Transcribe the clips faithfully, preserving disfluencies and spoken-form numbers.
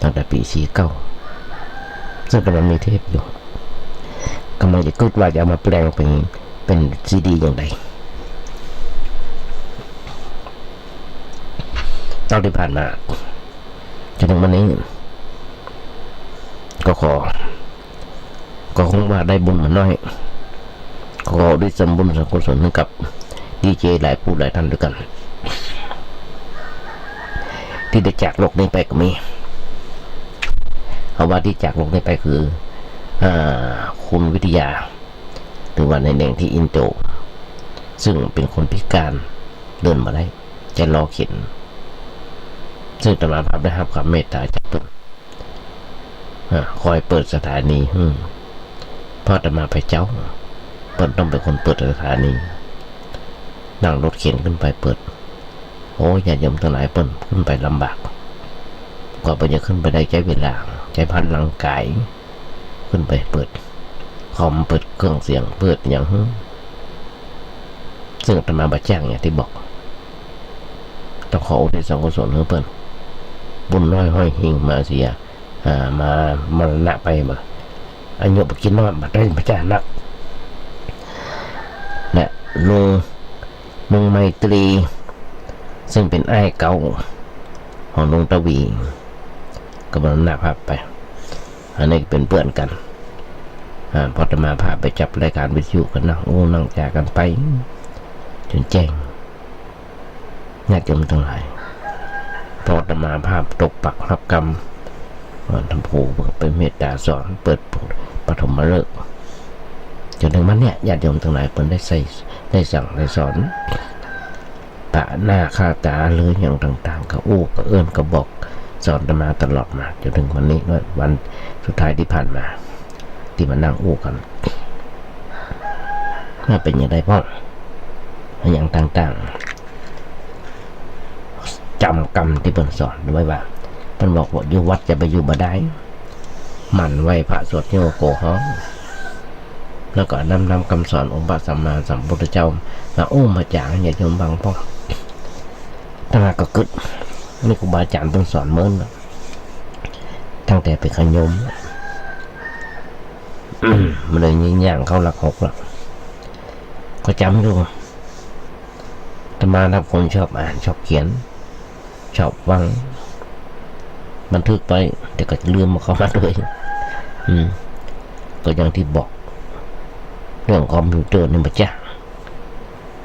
ตั้งแต่ปี๋สี่เก้า ซึ่งต๋อนนั้นมีเทปอยู่ ก่ำลังจะกึ๊ดว่าจะเอามาแปลงเป๋น เป๋นซีดีอย่างใด เต้าตี้ผ่านมาจ๋นเถิงวันนี้ ก็ขอ ก็คงว่าได้บุญมาน้อย ขออุทิศส่วนบุญส่วนกุศลให้กับดีเจหลายผู้หลายต้านตวยกั๋น ตี้ได้จากโลกนี้ไปก็มี เอาว่าตี้จากโลกนี้ไปคือ อ่า คุณวิทยา หรือว่าในแหน่งตี้อินโตร ซึ่งเป๋นคนพิก๋าน เดินบ่ได้ ใจ๊ล้อเข็น ซึ่งอาตมาภาพได้ฮับความเมตต๋าจากเปิ้น อ่า คอยเปิดสถานี อืม เพราะอาตมาไปเจ๊า เปิ้นต้องเป๋นคนเปิดสถานี นั่งรถเข็นขึ้นไปเปิด โอ้ ญาติโยมตังหลาย เปิ้นขึ้นไปลำบาก กว่าเปิ้นจะขึ้นไปได้ใจ๊เวลา ใจ๊พลังกาย ขึ้นไปเปิดคอม เปิดเครื่องเสียง เปิดหยัง ซึ่งอาตมาบ่จ้างอย่างตี้บอก ต้องขออุทิศส่วนกุศลหื้อเปิ้น บุญน้อยห้อยเฮงมาเสีย อ่า มามรณะไปบ่ อายุบ่กี่น้อย บ่ได้บ่จ้างนัก และลุง ลุงไมตรี ซึ่งเป๋นอ้ายเก่าของลุงทวี ก็มรณภาพไป อันนี้เป๋นเปื้อนกั๋น อ่า พออาตมาภาพไปจับรายก๋านวิทยุก็นั่งอู้นั่งจ๋ากั๋นไป จ๋นแจ้ง ญาติโยมตังหลาย พออาตมาภาพตกปักฮับกำ อ่า ท่านผู้เป๋นเมตต๋าสอน เปิดปฐมฤกษ์ จ๋นเถิงวันเนี้ย ญาติโยมตังหลาย เปิ้นได้ใส่ ได้สั่งได้สอน ปะหน้าค่าต๋าหรือหยังต่างๆ ก็อู้ก็เอิ้นก็บอกสอนอาตมาตลอดมา จ๋นเถิงวันนี้ วันสุดท้ายตี้ผ่านมา ตี้มานั่งอู้กั๋น ว่าเป๋นอย่างใดพ่อง หยังต่างๆ จ๋ำกำตี้เปิ้นสอนไว้ว่า เปิ้นบอกว่าอยู่วัดจะไปอยู่บ่ได้ หมั่นไหว้พระสวดโยโกฮ้อง แล้วก็น้อมนำกำสอนองค์พระสัมมาสัมพุทธเจ้ามาอู้มาจ๋าหื้อญาติโยมฟังพ่อง อาตมาก็กึ๊ด นี่ครูบาอาจ๋ารย์เปิ้นสอนเมินน่ะ ตั้งแต่เป๋นขะโยม มันเลยย่างเข้าหลักหกแล้ว ก็จ๋ำอยู่ อาตมาเป๋นคนชอบอ่าน ชอบเขียน ชอบฟัง บันทึกไป แต่ก็ลืมเอาเข้ามาตวย อืม ก็อย่างตี้บอก เรื่องคอมพิวเตอร์นี่บ่จ้าง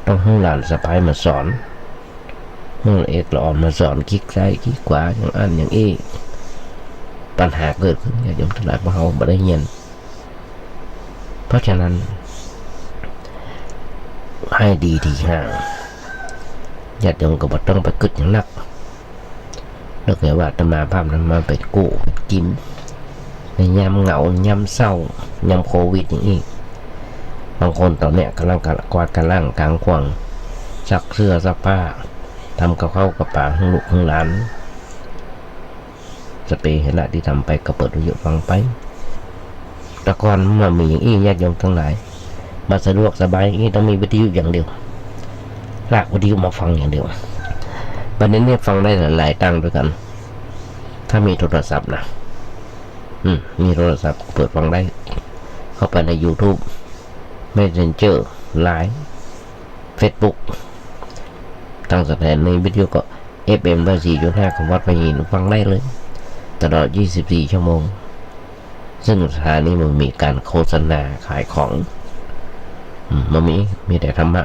ต้องหื้อหลานสะใภ้มาสอน หื้อละเอกละอ่อนมาสอน คลิกซ้ายคลิกขวา อย่างอั้นอย่างอี้ ปัญหาเกิดขึ้น ญาติโยมตังหลาย เพราะเฮาบ่ได้เฮียน เพราะฉะนั้น หื้อดีตี้ห้าง ญาติโยมก็บ่ต้องไปกึ๊ดหยังนัก แล้วก็ว่าอาตมาภาพนั้นมาไปกู้ไปกิ๋น ในยามเหงา ยามเศร้า ยามโควิดอย่างอี้ บางคนต๋อนเนี้ยก่ำลังกวาดก้าล่างก๋างขว้าง ซักเสื้อซักผ้า ทำกับข้าวกับป๋าหื้อลูกหื้อหลาน สะเปรย์หั้นละ ตี้ทำไปก็เปิดวิทยุฟังไป แต่ก่อนมันบ่มีอย่างอี้ ญาติโยมตังหลาย บ่สะดวกสบายอย่างอี้ ต้องมีวิทยุอย่างเดียว ลากวิทยุมาฟังอย่างเดียว บัดนี้เนี่ยฟังได้หลายๆ ตางตวยกั๋น ถ้ามีโทรศัพท์นะ อืม มีโทรศัพท์เปิดฟังได้ เข้าไปในยูทูบ เมสเซนเจอร์ ไลน์ เฟซบุ๊ก ตางสถานีวิทยุก็ เอฟเอ็ม ร้อยสี่จุดห้า ของวัดพระหิน ฟังได้เลย ตลอด ยี่สิบสี่ ชั่วโมง ซึ่งสถานีบ่มีก๋านโฆษณาขายของ อืม บ่มี มีแต่ธรรมะ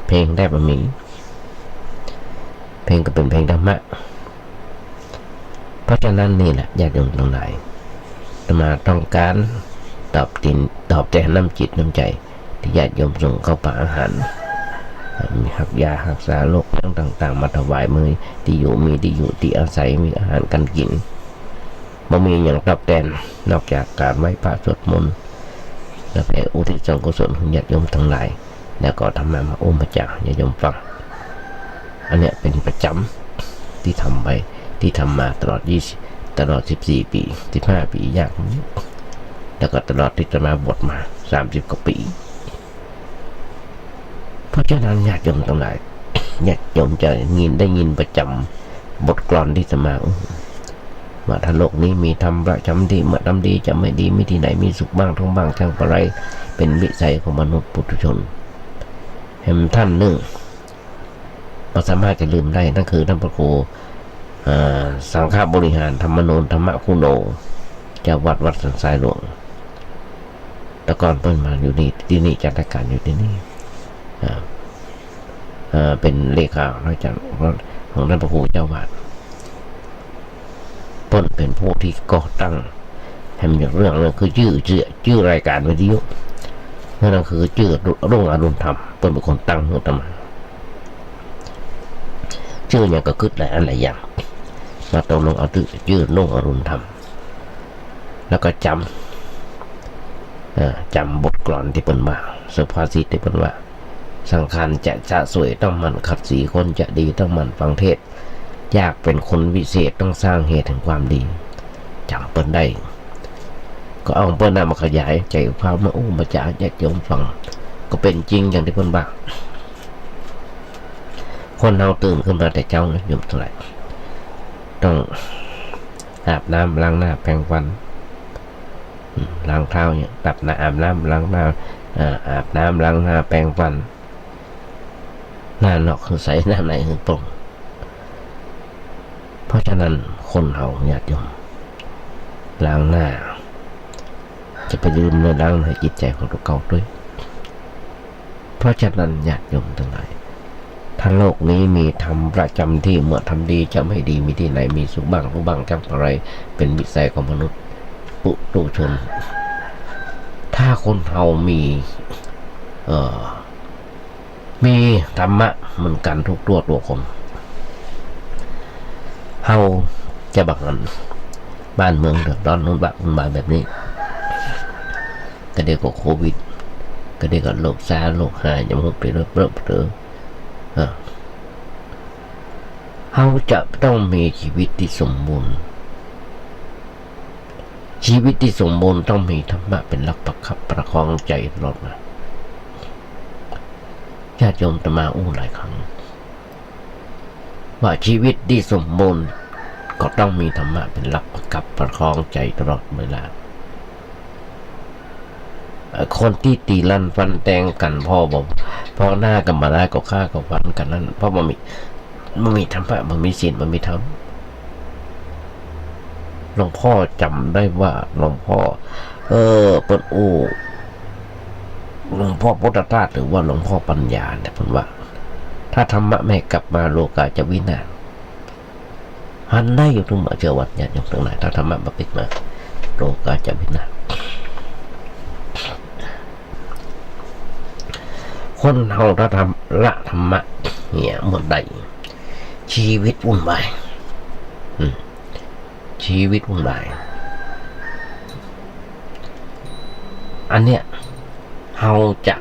เพลงแทบบ่มี เพลงก็เป๋นเพลงธรรมะ เพราะฉะนั้นนี่แหละ ญาติโยมตังหลาย อาตมาต้องก๋านตอบติน ตอบแตนน้ำจิตน้ำใจ๋ ตี้ญาติโยมส่งข้าวป๋าอาหาร มีฮักยาฮักษาโรคหยังต่างๆ มาถวาย มีตี้อยู่ มีตี้อยู่ตี้อาศัย มีอาหารก๋านกิ๋น บ่มีหยังตอบแตน นอกจากก๋านไหว้พระสวดมนต์ แล้วแผ่อุทิศส่วนกุศลหื้อญาติโยมตังหลาย แล้วก็ธรรมะมาอู้มาจ๋าหื้อญาติโยมฟัง อันเนี้ยเป๋นประจ๋ำตี้ทำไป ตี้ทำมาตลอดยี่สิบ ตลอดสิบสี่ปี๋ สิบห้าปี๋ อย่างนี้ แล้วก็ตลอดตี้อาตมาบวชมาสามสิบกว่าปี๋ เพราะฉะนั้นญาติโยมตังหลาย ญาติโยมจะยิน ได้ยินประจ๋ำบทกลอนตี้อาตมาอู้ ว่าถ้าโลกนี้มีธรรมประจ๋ำตี้ เมื่อทำดีจะไม่ดี มีตี้ไหนมีสุขบ้าง ทุกข์บ้าง จักปะไร เป๋นวิสัยของมนุษย์ปุถุชน แหมท่านนึ่ง บ่สามารถจะลืมได้ นั่นคือต้านพระครู เอ่อ สังฆบริหาร ธรรมโน ธรรมคุโน เจ้าวัดวัดสันทรายหลวง แต่ก่อนเปิ้นมาอยู่นี่ ตี้นี่ จัดรายก๋านอยู่ตี้นี่ อ่า เอ่อ เป๋นเลขาของต้านพระครูเจ้าวัด เปิ้นเป๋นผู้ตี้ก่อตั้ง แหมเรื่องนั้นคือจื้อ จื้อ จื้อรายก๋านวิทยุ นั่นคือจื้อรุ่งอรุณธรรม เปิ้นเป๋นคนตั้งขึ้นมา จื้อหยังก็กึ๊ดหลายอันหลายอย่าง มาตกลงเอาจื้อ จื้อรุ่งอรุณธรรม แล้วก็จ๋ำ เอ่อ จ๋ำบทกลอนตี้เปิ้นว่า สุภาษิตตี้เปิ้นว่า สังขารจะสะสวยต้องหมั่นขัดสี คนจะดีต้องหมั่นฟังเทศน์ อยากเป๋นคนวิเศษต้องสร้างเหตุแห่งความดี จ๋ำเปิ้นได้ ก็เอาเปิ้นนั้นมาขยายใจ๋ความมาอู้มาจ๋าญาติโยมฟัง ก็เป๋นจริงอย่างตี้เปิ้นว่า คนเฮาตื่นขึ้นมาแต่เจ๊านะโยมตังหลาย ต้องอาบน้ำล้างหน้าแปรงฟัน อืม ล้างเท้าเนี่ย อาบน้ำ อาบน้ำล้างหน้า เอ่อ อาบน้ำล้างหน้าแปรงฟัน น้ำนอกหื้อใส น้ำในหื้อโปร่ง เพราะฉะนั้นคนเฮาญาติโยม ล้างหน้า จะไปลืมเนอะ ล้างหน้าจิตใจ๋ของตั๋วเก่าตวย เพราะฉะนั้นญาติโยมตังหลาย ถ้าโลกนี้มีธรรมประจ๋ำตี้ เมื่อทำดีจะไม่ดี มีตี้ไหนมีสุขบ้าง ทุกข์บ้าง จักปะไร เป๋นวิสัยของมนุษย์ปุถุชน ถ้าคนเฮามี เอ่อ มีธรรมะเหมือนกั๋นทุกตั๋วคน เฮาจะบ่หันบ้านเมืองเดือดร้อนวุ่นวาย วุ่นวายแบบนี้ กะเดี่ยวก็โควิด กะเดี่ยวก็โรคซาร์ โรคหา ยังบ่ฮู้เป๋นเป๋นเป๋น เออ เฮาจะต้องมีจีวิตตี้สมบูรณ์ จีวิตตี้สมบูรณ์ต้องมีธรรมะเป๋นหลักประคับประคองใจ๋ตลอดมา ญาติโยมอาตมาอู้หลายครั้ง ว่าจีวิตตี้สมบูรณ์ก็ต้องมีธรรมะเป๋นหลักประคับประคองใจ๋ตลอดเวลา เอ่อ คนตี้ตี๋ลันฟันแตงกั๋น ผ่อบ่ ผ่อหน้ากั๋นบ่ได้ ก็ฆ่าก็ฟันกั๋นนั้น เพราะบ่มี บ่มีธรรมะ บ่มีศีล บ่มีธรรม หลวงพ่อจ๋ำได้ว่าหลวงพ่อ เออ เปิ้นอู้ หลวงพ่อพุทธทาส หรือว่าหลวงพ่อปัญญาเนี่ย เปิ้นว่า ถ้าธรรมะไม่กลับมา โลกาจะวินาศ หันได้อยู่ทุกเมื่อเชื่อว่าญาติโยมตังหลาย ถ้าธรรมะบ่กลับมา โลกาจะวินาศ คนเฮาถ้าธรรมะ ละธรรมะเหียเมื่อใด จีวิตวุ่นวาย อืม จีวิตวุ่นวาย อันเนี้ย เฮาจะ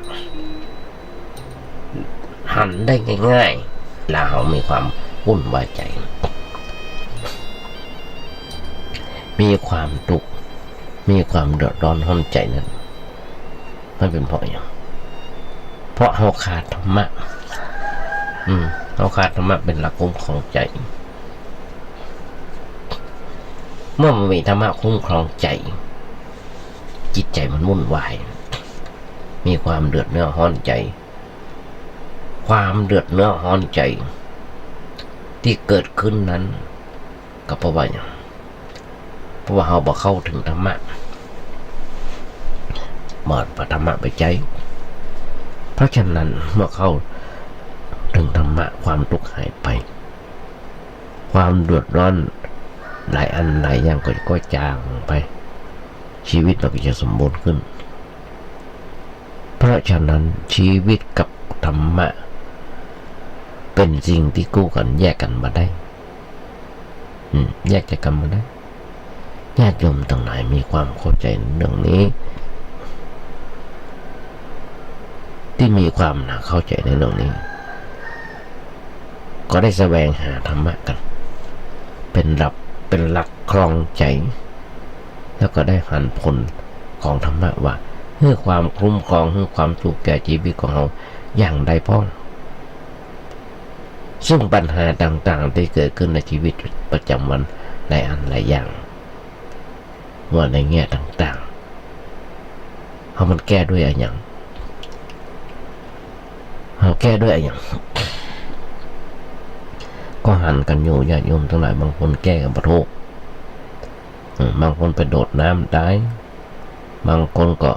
หันได้ง่ายๆ เวลาเฮามีความวุ่นวายใจ๋ มีความตุ๊กข์ มีความเดือดร้อนฮ้อนใจ๋นั้น มันเป๋นเพราะหยัง เพราะเฮาขาดธรรมะ อืม เฮาขาดธรรมะเป๋นหลักคุ้มครองใจ๋ เมื่อบ่มีธรรมะคุ้มครองใจ๋ จิตใจ๋มันวุ่นวาย มีความเดือดเนื้อฮ้อนใจ๋ ความเดือดเนื้อฮ้อนใจ๋ตี้เกิดขึ้นนั้น ก็เพราะว่าหยัง เพราะว่าเฮาบ่เข้าเถิงธรรมะ บ่เอาธรรมะไปใจ๊ เพราะฉะนั้นเมื่อเข้าเถิงธรรมะ ความตุ๊กข์หายไป ความเดือดร้อนหลายอันหลายอย่างก็ ก็จางไป จีวิตเฮาก็จะสมบูรณ์ขึ้น เพราะฉะนั้นจีวิตกับธรรมะเป๋นสิ่งตี้กู้กั๋น แยกกั๋นบ่ได้ อืม แยกจากกั๋นบ่ได้ ญาติโยมตังหลายมีความเข้าใจ๋ในเรื่องนี้ ตี้มีความหนักเข้าใจ๋ในเรื่องนี้ ก็ได้แสวงหาธรรมะกั๋น เป๋นหลัก เป๋นหลักครองใจ๋ แล้วก็ได้หันผลของธรรมะว่า หื้อความคุ้มครอง หื้อความสุขแก่จีวิตของเฮาอย่างใดพ่อง ซึ่งปัญหาต่างๆ ตี้เกิดขึ้นในจีวิตประจ๋ำวัน หลายอันหลายอย่าง ว่าในแง่ต่างๆ เฮามันแก้ด้วยอะหยัง เฮาแก้ด้วยอะหยัง ก็หันกั๋นอยู่ ญาติโยมตังหลาย บางคนแก้กั๋นบ่ถูก อืม บางคนไปโดดน้ำต๋าย บางคนก็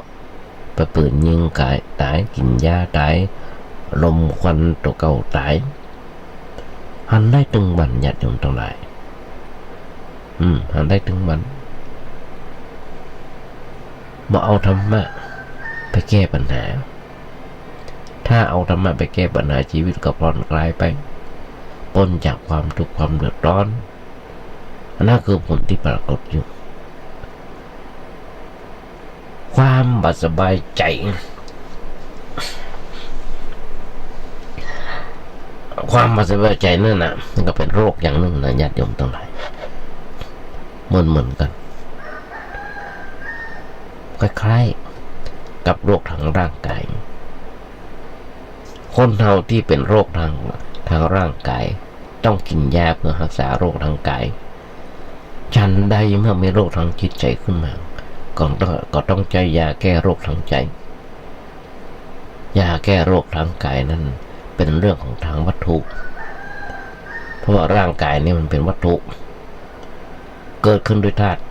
ไปปืนยิงก๋ายต๋าย กิ๋นยาต๋าย ลมควันตั๋วเก่าต๋าย หันได้ตึงวัน ญาติโยมตังหลาย อืม หันได้ตึงวัน บ่เอาธรรมะไปแก้ปัญหา ถ้าเอาธรรมะไปแก้ปัญหา ชีวิตก็ผ่อนคลายไป ป๊นจากความทุกข์ความเดือดร้อน อันนั้นคือผลตี้ปรากฏอยู่ ความบ่สบายใจ๋ ความบ่สบายใจ๋นั่นน่ะ มันก็เป๋นโรคอย่างนึ่งนะ ญาติโยมตังหลาย เหมือนๆ กั๋น คล้ายๆ กับโรคทางร่างกาย คนเฮาตี้เป๋นโรคทาง ทางร่างกาย ต้องกิ๋นยาเปื้อฮักษาโรคทางกาย ฉันใดเมื่อมีโรคทางจิตใจ๋ขึ้นมา ก็ต้อง ก็ต้องใจ๊ยาแก้โรคทางใจ๋ ยาแก้โรคทางกายนั้นเป๋นเรื่องของทางวัตถุ เพราะว่าร่างกายนี่มันเป๋นวัตถุ เกิดขึ้นด้วยธาตุ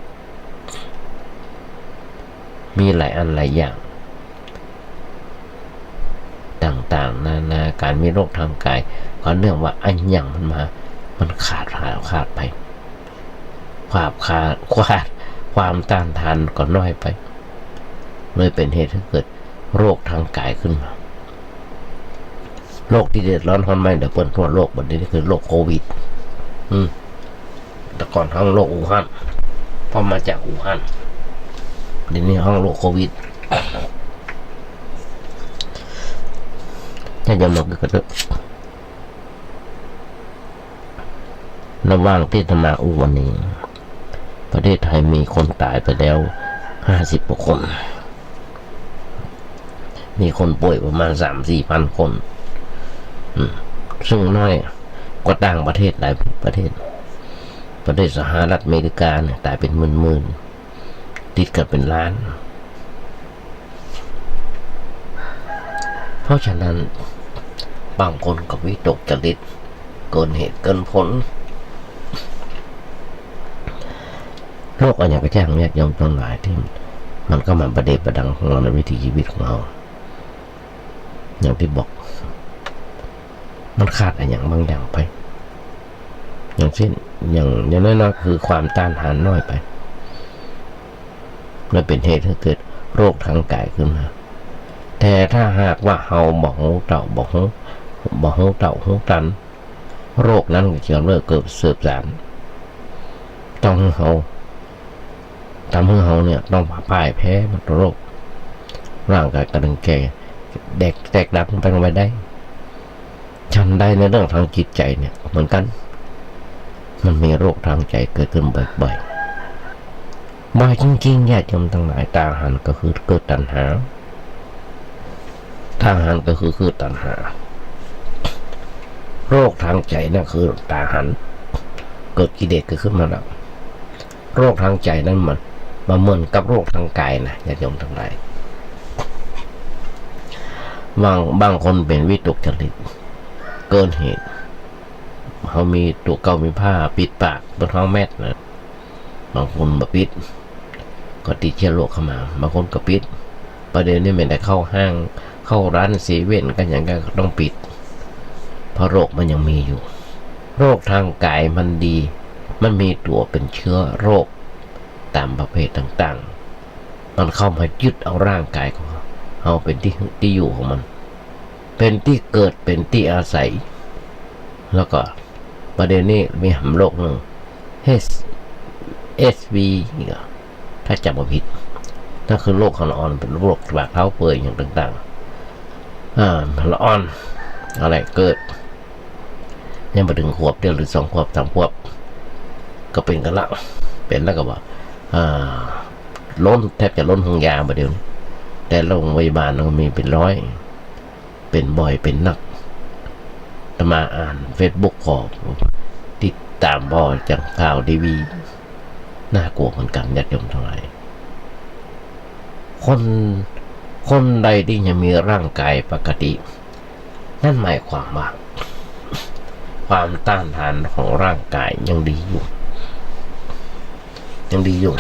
มีหลายอันหลายอย่าง ต่างๆ นานา ก๋านมีโรคทางกาย ก็เนื่องว่าอะหยังมันมา มันขาดหายขาดไป ความขาด ความ ความต้านทานก็น้อยไป เลยเป๋นเหตุหื้อเกิดโรคทางกายขึ้นมา โรคตี้เดือดร้อนฮ้อนไหม้เดือดร้อนทั่วโลก บัดนี้คือโรคโควิด อืม แต่ก่อนฮ้องโรคอู่ฮั่น เพราะมาจากอู่ฮั่น เดี๋ยวนี้ฮ้องโรคโควิด ญาติโยมลองนึกกั๋นเต๊อะ ระหว่างตี้อาตมาอู้วันนี้ ประเทศไทยมีคนต๋ายไปแล้ว ห้าสิบกว่าคน มีคนป่วยประมาณ สามสี่พันคน อืม ซึ่งน้อยกว่าต่างประเทศหลายประเทศ ประเทศสหรัฐอเมริกาเนี่ยต๋ายเป๋นหมื่นๆ ติดกั๋นเป๋นล้าน เพราะฉะนั้น บางคนก็วิตกจริต เกินเหตุเกินผล โรคอะหยังก็จ้าง ญาติโยมตังหลาย ตี้มันเข้ามาประเดประดังของเฮาในวิถีชีวิตของเฮา อย่างตี้บอก มันขาดอะหยังบางอย่างไป อย่างเช่น อย่าง อย่างน้อยๆ คือความต้านทานน้อยไป มันเป๋นเหตุหื้อเกิดโรคทางกายขึ้นมา แต่ถ้าหากว่าเฮาบ่ฮู้เต้า บ่ฮู้ บ่ฮู้เต้าฮู้ตัน โรคนั้นก็จะเริ่มเกิดสืบสาน ต้องหื้อเฮา ทำหื้อเฮาเนี่ยต้องพ่ายแพ้มันต่อโรค ร่างกายก็ตึงแก่ แตก แตกดับไปลงไปได้ ฉันใดในเรื่องทางจิตใจ๋เนี่ยเหมือนกั๋น มันมีโรคทางใจ๋เกิดขึ้นบ่อยๆ บ่อยจริงๆ ญาติโยมตังหลาย ตาหันก็คือเกิดตัณหา ตาหันก็คือเกิดตัณหา โรคทางใจ๋นั่นคือตาหัน เกิดกิเลสเกิดขึ้นมาแล้ว โรคทางใจ๋นั้นมัน มันเหมือนกับโรคทางกายนะ ญาติโยมตังหลาย บาง บางคนเป๋นวิตกจริตเกินเหตุ เฮามีตั๋วเก่ามีผ้าปิดปาก บ่ฮ้องแมสนะ บางคนบ่ปิด ก็ติดเชื้อโรคเข้ามา บางคนก็ปิด ประเดี๋ยวนี้แม้แต่เข้าห้าง เข้าร้านเซเว่น ก็ยังก็ต้องปิด เพราะโรคมันยังมีอยู่ โรคทางกายมันดี มันมีตั๋วเป๋นเชื้อโรคต๋ามประเภทต่างๆ มันเข้ามายึดเอาร่างกายของเฮาเป๋นตี้ ตี้อยู่ของมัน เป๋นตี้เกิด เป๋นตี้อาศัย แล้วก็ประเดี๋ยวนี้มีหำโรคนึ่ง เอช เอช วี นี่ก็ ถ้าจ๋ำบ่ผิด นั่นคือโรคของละอ่อน เป๋นโรคปากเท้าเปื่อยอย่างต่างๆ อ่า ละอ่อน อะไร เกิด ยังบ่เถิงขวบเดียว หรือสองขวบ สามขวบ ก็เป๋นกั๋นละ เป๋นแล้วก็ว่า อ่า ล้น แทบจะล้นห้องยาบ่าเดี่ยวนี้ แต่โรงพยาบาลมันมีเป๋นร้อย เป๋นบ่อย เป๋นนัก อาตมาอ่านเฟซบุ๊กของตี้ ต๋ามผ่อจังข่าวทีวี น่ากลัวเหมือนกั๋น ญาติโยมตังหลาย คน คนใดตี้ยังมีร่างก๋ายปกติ นั่นหมายความว่า ความต้านทานของร่างก๋ายยังดีอยู่ ยังดีอยู่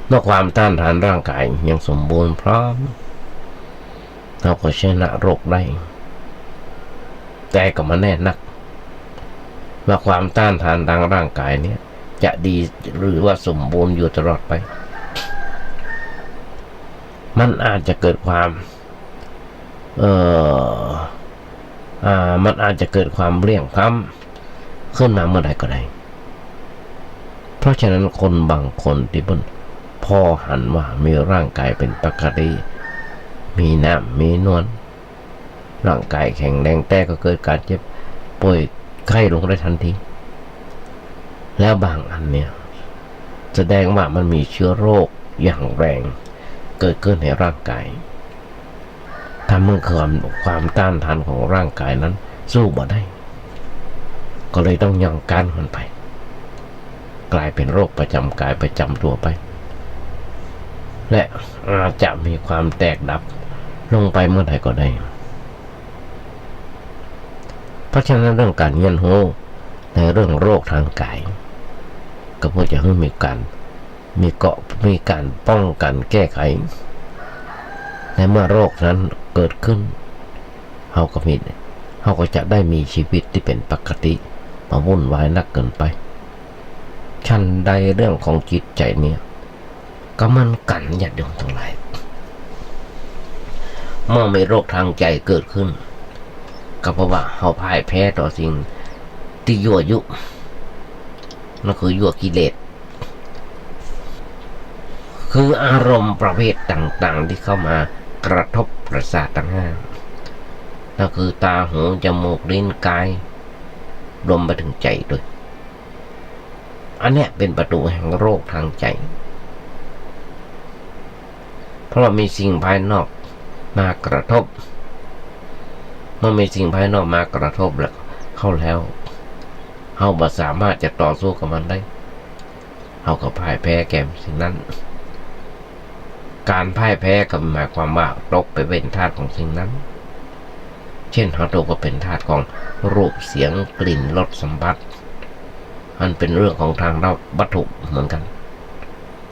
เมื่อความต้านทานร่างก๋ายยังสมบูรณ์พร้อม เฮาก็ชนะโรคได้ แต่ก็บ่แน่นัก ว่าความต้านทานตางร่างก๋ายเนี่ย จะดีหรือว่าสมบูรณ์อยู่ตลอดไป มันอาจจะเกิดความ เอ่อ อ่า มันอาจจะเกิดความเพลียงพล้ำขึ้นมาเมื่อใดก็ได้ เพราะฉะนั้นคนบางคนตี้เปิ้นผ่อหันว่ามีร่างก๋ายเป๋นปกติ มีน้ำมีนวล ร่างก๋ายแข็งแรง แต่ก็เกิดก๋านเจ็บป่วยไข้ลงได้ทันที แล้วบางอันเนี่ย แสดงว่ามันมีเชื้อโรคอย่างแรงเกิดขึ้นในร่างก๋าย ทำให้ความ ความต้านทานของร่างก๋ายนั้นสู้บ่ได้ ก็เลยต้องยอมก๊านมันไป ก๋ายเป๋นโรคประจ๋ำก๋ายประจ๋ำตั๋วไป และอาจจะมีความแตกดับลงไปเมื่อใดก็ได้ เพราะฉะนั้นเรื่องก๋านเฮียนฮู้ในเรื่องโรคตางก๋าย ก็เปื้อจะหื้อมีก๋าน มีเกราะ มีก๋านป้องกั๋นแก้ไข ในเมื่อโรคนั้นเกิดขึ้น เฮาก็มี เฮาก็จะได้มีชีวิตตี้เป๋นปกติ บ่วุ่นวายนักเกินไป ฉันใดเรื่องของจิตใจ๋เนี่ย ก็เหมือนกั๋น ญาติโยมตังหลาย เมื่อมีโรคตางใจ๋เกิดขึ้น ก็เพราะว่าเฮาพ่ายแพ้ต่อสิ่งตี้ยั่วยุ นั่นคือยั่วกิเลส คืออารมณ์ประเภทต่างๆ ตี้เข้ามากระทบประสาทตังห้า นั่นคือต๋า หู จมูก ลิ้น ก๋าย รวมไปเถิงใจ๋ตวย อันเนี้ยเป๋นประตู๋แห่งโรคตางใจ๋ เพราะว่ามีสิ่งภายนอกมากระทบ เมื่อมีสิ่งภายนอกมากระทบแล้ว เข้าแล้ว เฮาบ่สามารถจะต่อสู้กับมันได้ เฮาก็พ่ายแพ้แก่สิ่งนั้น ก๋านพ่ายแพ้ก็หมายความว่าตกไปเป๋นทาสของสิ่งนั้น เช่น เฮาตกไปเป๋นทาสของรูป เสียง กลิ่น รส สัมผัส อันเป๋นเรื่องของตางด้านวัตถุเหมือนกั๋น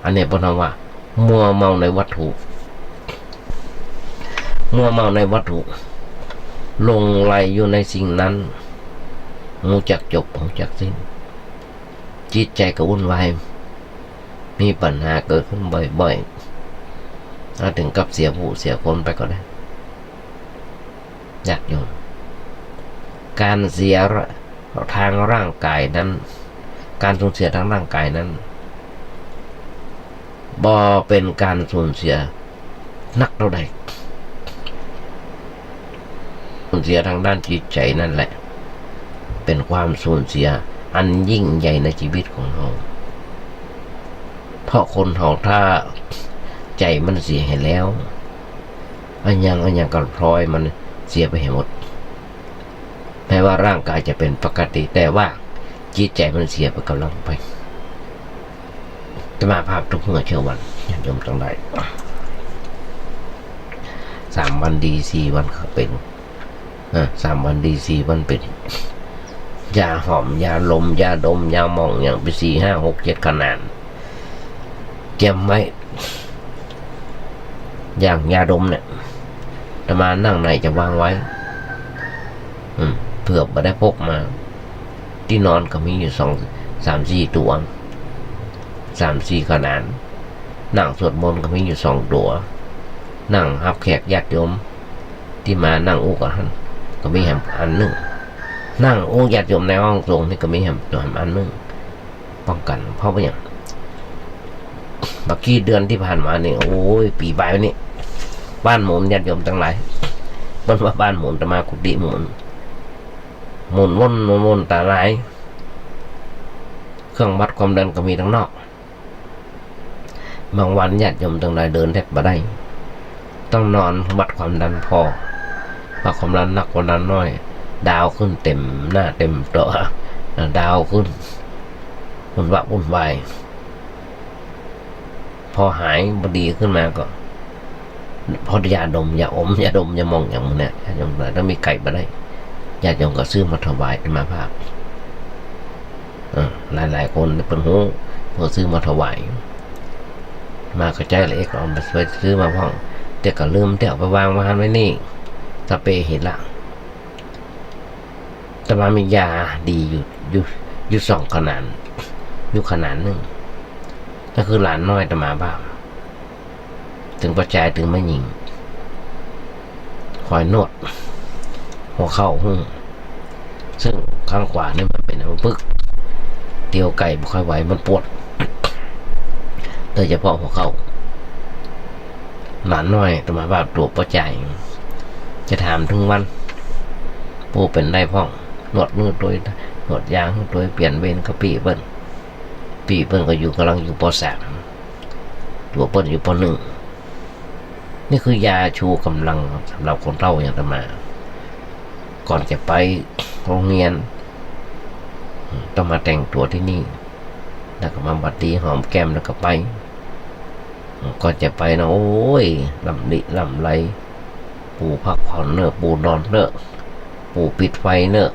อันเนี้ยเปิ้นฮ้องว่ามัวเมาในวัตถุ มัวเมาในวัตถุ หลงใหลอยู่ในสิ่งนั้น ฮู้จักจบ ฮู้จักสิ้น จิตใจ๋ก็วุ่นวาย มีปัญหาเกิดขึ้นบ่อยๆ อาจเถิงกับเสียผู้เสียคนไปก็ได้ ญาติโยม ก๋านเสียทางร่างก๋ายนั้น ก๋านสูญเสียตางร่างก๋ายนั้น บ่เป๋นก๋านสูญเสียนักเต้าใด สูญเสียตางด้านจิตใจ๋นั่นแหละ เป๋นความสูญเสียอันยิ่งใหญ่ในจีวิตของเฮา เพราะคนเฮาถ้าใจ๋มันเสียไปแล้ว อะหยังอะหยังก็พลอยมันเสียไปหื้อหมด แม้ว่าร่างก๋ายจะเป๋นปกติ แต่ว่าจิตใจ๋มันเสียไปก๋ำลังไป อาตมาภาพทุกเมื่อเช้าวัน ญาติโยมตังหลาย สามวันดี สี่วันก็เป๋น เออ สามวันดี สี่วันเป๋น ยาหอม ยาลม ยาดม ยาหม่อง อย่างไปสี่ ห้า หก เจ็ดขนาด เตรียมไว้ อย่างยาดมเนี่ย อาตมานั่งในจะวางไว้ อืม เผื่อบ่ได้พกมา ตี้นอนก็มีอยู่สอง สาม สี่ตั๋ว สาม สี่ขนาด นั่งสวดมนต์ก็มีอยู่สองตั๋ว นั่งฮับแขกญาติโยมตี้มานั่งอู้กั๋นหั้นก็มีแหมอันนึ่ง นั่งอู้ญาติโยมในห้องสงฆ์นี่ก็มีแหม แหมอันนึ่ง ป้องกั๋น เพราะว่าหยัง บ่ากี้เดือนตี้ผ่านมานี่ โอ้ย ปี๋ปายมานี่ บ้านหมุน ญาติโยมตังหลาย เปิ้นว่าบ้านหมุน อาตมากุฏิหมุน หมุนวน หมุนวนต๋าหลาย เครื่องวัดความดันก็มีตังนอก บางวันญาติโยมตังหลายเดินแทบบ่ได้ ต้องนอนวัดความดันผ่อ วัดความดันนัก ความดันน้อย ดาวขึ้นเต็มหน้าเต็มตั๋ว อาต ดาวน์ขึ้น วุ่นวะวุ่นวาย พอหายบ่ดีขึ้นมาก็ พอยาดม ยาอม ยาดม ยาหม่อง อย่างหมู่เนี้ย ญาติโยมหลาย ถ้ามีใก้บ่ได้ ญาติโยมก็ซื้อมาถวายอาตมาภาพ เออ หลายๆ คนเปิ้นฮู้ เปิ้นซื้อมาถวาย มาก็ใจ๊ละเอกเอาไปซื้อมาพ่อง แต่ก็ลืม แต่เอาไปวางไว้หั้นไว้นี่ สัพเพเหระ แต่ว่ามียาดีอยู่ อยู่ อยู่สองขนาน อยู่ขนานนึ่ง ก็คือหลานน้อยอาตมาภาพ ตึงป้อจาย ตึงแม่ญิง คอยนวดหัวเข่าหื้อ ซึ่งข้างขวานี่มันเป๋นอัมพฤกษ์ เตียวไก๋บ่ค่อยไหว มันปวด โดยเฉพาะหัวเข่า หลานน้อยอาตมาภาพตั๋วป้อจาย จะถามตึงวัน ผู้เป๋นได้พ่อง นวดหื้อตวย นวดยางหื้อตวย เปลี่ยนเวรกับปี้เปิ้น ปี้เปิ้นก็อยู่ ก่ำลังอยู่ ป.สาม ตั๋วเปิ้นอยู่ ป.หนึ่ง นี่คือยาชูกำลังสำหรับคนเฒ่าอย่างอาตมา ก่อนจะไปโฮงเฮียน ต้องมาแต่งตั๋วตี้นี่ แล้วก็มาบัดดีหอมแก้มแล้วก็ไป ก่อนจะไปนะ โอ้ย ลำลิลำไร ปู่พักผ่อนเน่อ ปู่นอนเน่อ ปู่ปิดไฟเน่อ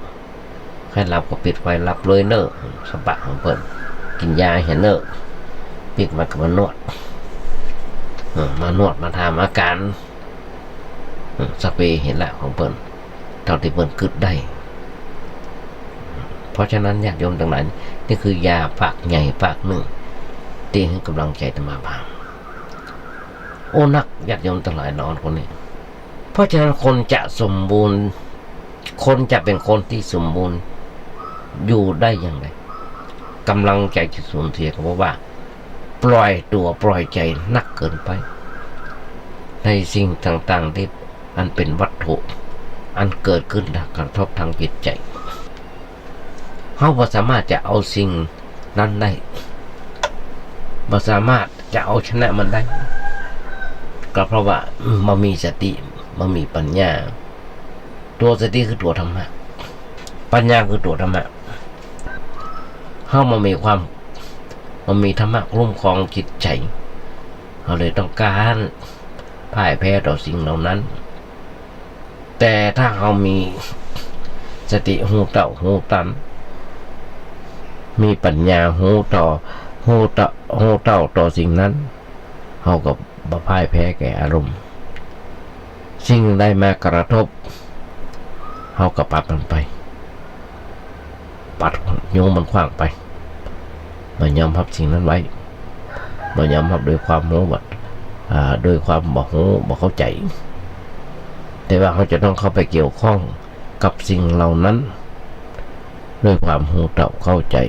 ใค่หลับก็ปิดไฟหลับเลยเน่อ สะบะของเปิ้น กิ๋นยาเหียเน่อ ปิ๊กมาก็มานวด เออ มานวดมาถามอาก๋าน เออ สัพเพเหระของเปิ้น เต้าตี้เปิ้นกึ๊ดได้ เพราะฉะนั้นญาติโยมตังหลาย นี่คือยาฝากใหญ่ฝากนึ่ง ตี้หื้อกำลังใจ๋อาตมาภาพ โอ้ นัก ญาติโยมตังหลาย หนอคนนี้ เพราะฉะนั้นคนจะสมบูรณ์ คนจะเป๋นคนตี้สมบูรณ์อยู่ได้อย่างไร กำลังใจ๋ตี้สูญเสียก็เพราะว่าปล่อยตั๋วปล่อยใจ๋นักเกินไป ในสิ่งต่างๆ ตี้อันเป๋นวัตถุ อันเกิดขึ้นและกระทบทางจิตใจ๋ เฮาบ่สามารถจะเอาสิ่งนั้นได้ บ่สามารถจะเอาชนะมันได้ ก็เพราะว่าบ่มีสติ บ่มีปัญญา ตั๋วสติคือตั๋วธรรมะ ปัญญาคือตั๋วธรรมะ เฮาบ่มีความ บ่มีธรรมะคุ้มครองจิตใจ๋ เฮาเลยต้องก้านพ่ายแพ้ต่อสิ่งเหล่านั้น แต่ถ้าเฮามีสติฮู้เต้าฮู้ตัน มีปัญญาฮู้ต่อ ฮู้เต้า ฮู้เต้าต่อสิ่งนั้น เฮาก็บ่พ่ายแพ้แก่อารมณ์ สิ่งใดมากระทบ เฮาก็ปัดมันไป ปัดโยนมันขว้างไป บ่ยอมฮับสิ่งนั้นไว้ บ่ยอมฮับโดยความฮู้บ่ อ่า โดยความบ่ฮู้ บ่เข้าใจ๋ แต่ว่าเฮาจะต้องเข้าไปเกี่ยวข้องกับสิ่งเหล่านั้น ด้วยความฮู้เต้าเข้าใจ๋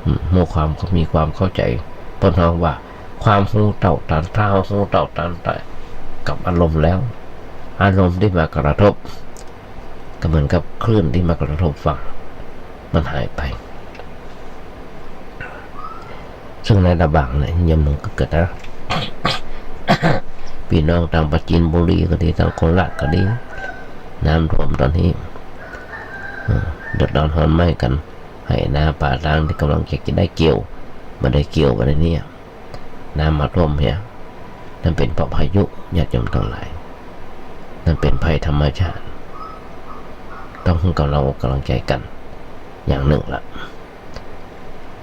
อืม ฮู้ความ มีความเข้าใจ๋ เปิ้นฮ้องว่าความฮู้เต้าตัน ถ้าเฮาฮู้เต้าตันกับอารมณ์แล้ว อารมณ์ตี้มากระทบ ก็เหมือนกับคลื่นตี้มากระทบฝั่ง มันหายไป ซึ่งในตะบางเนี่ย ยามหนึ่งก็เกิดนะ ปี้น้องตางปราจีนบุรีก็ดี ตางโคราชก็ดี น้ำท่วมต๋อนนี้ เออ เดือดร้อนฮ้อนไหม้กั๋น ไฮ่นาป่าตางตี้ก่ำลังจะได้เกี่ยว บ่ได้เกี่ยว บ่ได้เนี่ย น้ำมาท่วมเหีย นั่นเป๋นเพราะพายุ ญาติโยมตังหลาย นั่นเป๋นภัยธรรมชาติ ต้องหื้อกำลังอกกำลังใจ๋กั๋น อย่างนึ่งละ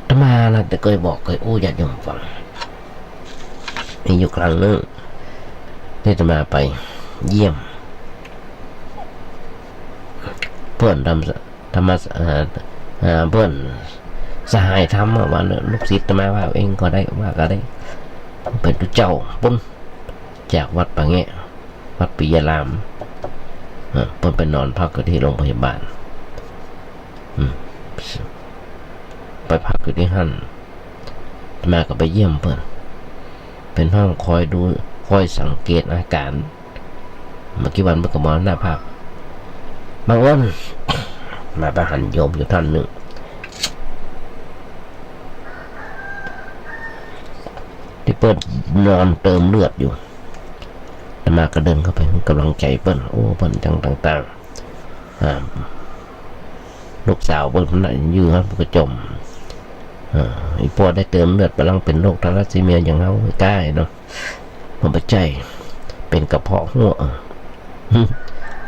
อาตมานะ แต่เกยบอกเกยอู้ญาติโยมฟัง มีอยู่ครั้งนึ่ง ตี้อาตมาไปเยี่ยม เปิ้นทำ ธรรมะ เอ่อ เอ่อ เปิ้นสหายธรรมอะ ว่าลูกศิษย์อาตมาว่าเองก็ได้ ว่าก็ได้ เป๋นตุ๊เจ้าปุ้น จากวัดป่าแงะ วัดปิยาราม เอ่อ เปิ้นไปนอนพักอยู่ตี้โฮงพยาบาล อืม ไปพักอยู่ตี้หั้น อาตมาก็ไปเยี่ยมเปิ้น เป๋นห้องคอยดู คอยสังเกตอาก๋าน บ่กี่วันเปิ้นก็มรณภาพ บังเอิญ อาตมาไปหันโยมอยู่ต้านนึ่ง ตี้เปิ้นนอนเติมเลือดอยู่ อาตมาก็เดินเข้าไปหื้อกำลังใจ๋เปิ้น โอ้ เปิ้นจั่งต่างๆ อ่า ลูกสาวเปิ้นน่ะยื้อหั้นก็จ่ม เออ อีป้อได้เติมเลือด บ่าลังเป๋นโรคทาลัสซีเมียอย่างเฮา ก้าเนาะ มันบ่ใจ้ เป๋นกระเพาะฮั้ว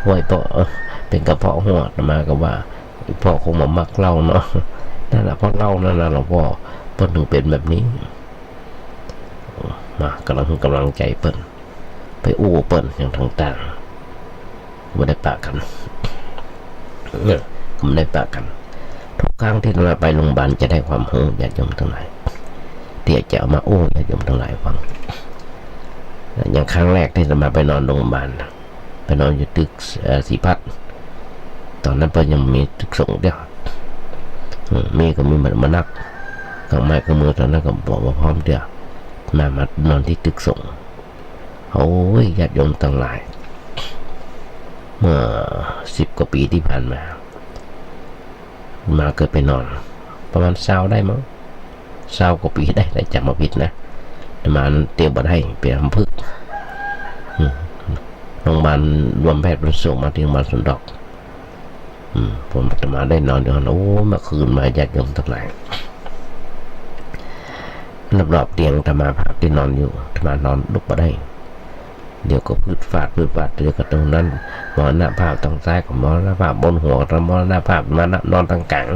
ห้วยป้อ เออ เป๋นกระเพาะฮั้ว อาตมาก็ว่า อีป้อคงบ่มักเหล้าเนาะ นั่นแหละ เพราะเหล้านั่นน่ะ หลวงป้อ เปิ้นถึงเป๋นแบบนี้ มา กำลัง กำลังใจ๋เปิ้น ไปอู้เปิ้นอย่างต่างๆ บ่ได้ปะกั๋น เนี่ย บ่ได้ปะกั๋น ทุกครั้งตี้อาตมาไปโรงพยาบาลจะได้ความรู้ ญาติโยมตังหลาย ตี้จะเอามาอู้ญาติโยมตังหลายฟัง อย่างครั้งแรกตี้อาตมาไปนอนโรงพยาบาลน่ะ ไปนอนอยู่ตึก เอ่อ ศรีพัฒน์ ต๋อนนั้นเปิ้นยังบ่มีตึกสงฆ์เตื้อ อืม มีก็มีมา มานัก เครื่องไม้เครื่องมือต๋อนนั้นก็บ่ บ่พร้อมเตื้อ มา มานอนตี้ตึกสงฆ์ โอ้ย ญาติโยมตังหลาย เมื่อสิบกว่าปี๋ตี้ผ่านมา อาตมาเกยไปนอน ประมาณซาวได้มั้ง ซาวกว่าปี๋ได้ ถ้าจ๋ำบ่ผิดนะ อาตมานั้นเตียวบ่ได้ เป๋นอัมพฤกษ์ อืม โรงพยาบาลรวมแพทย์เปิ้นส่งมาตี้โรงพยาบาลสวนดอก อืม ผม อาตมาได้นอนอยู่หั้น โอ้ เมื่อคืนมา ญาติโยมตังหลาย รอบๆ เตียงอาตมาภาพตี้นอนอยู่ อาตมานอนลุกบ่ได้ เดี๋ยวก็ฟืดฟาด ฟืดฟาด เดี๋ยวก็ตรงนั้น มรณภาพ ตางซ้ายก็มรณภาพ บนหัวก็มรณภาพ มานอนตางก๋าง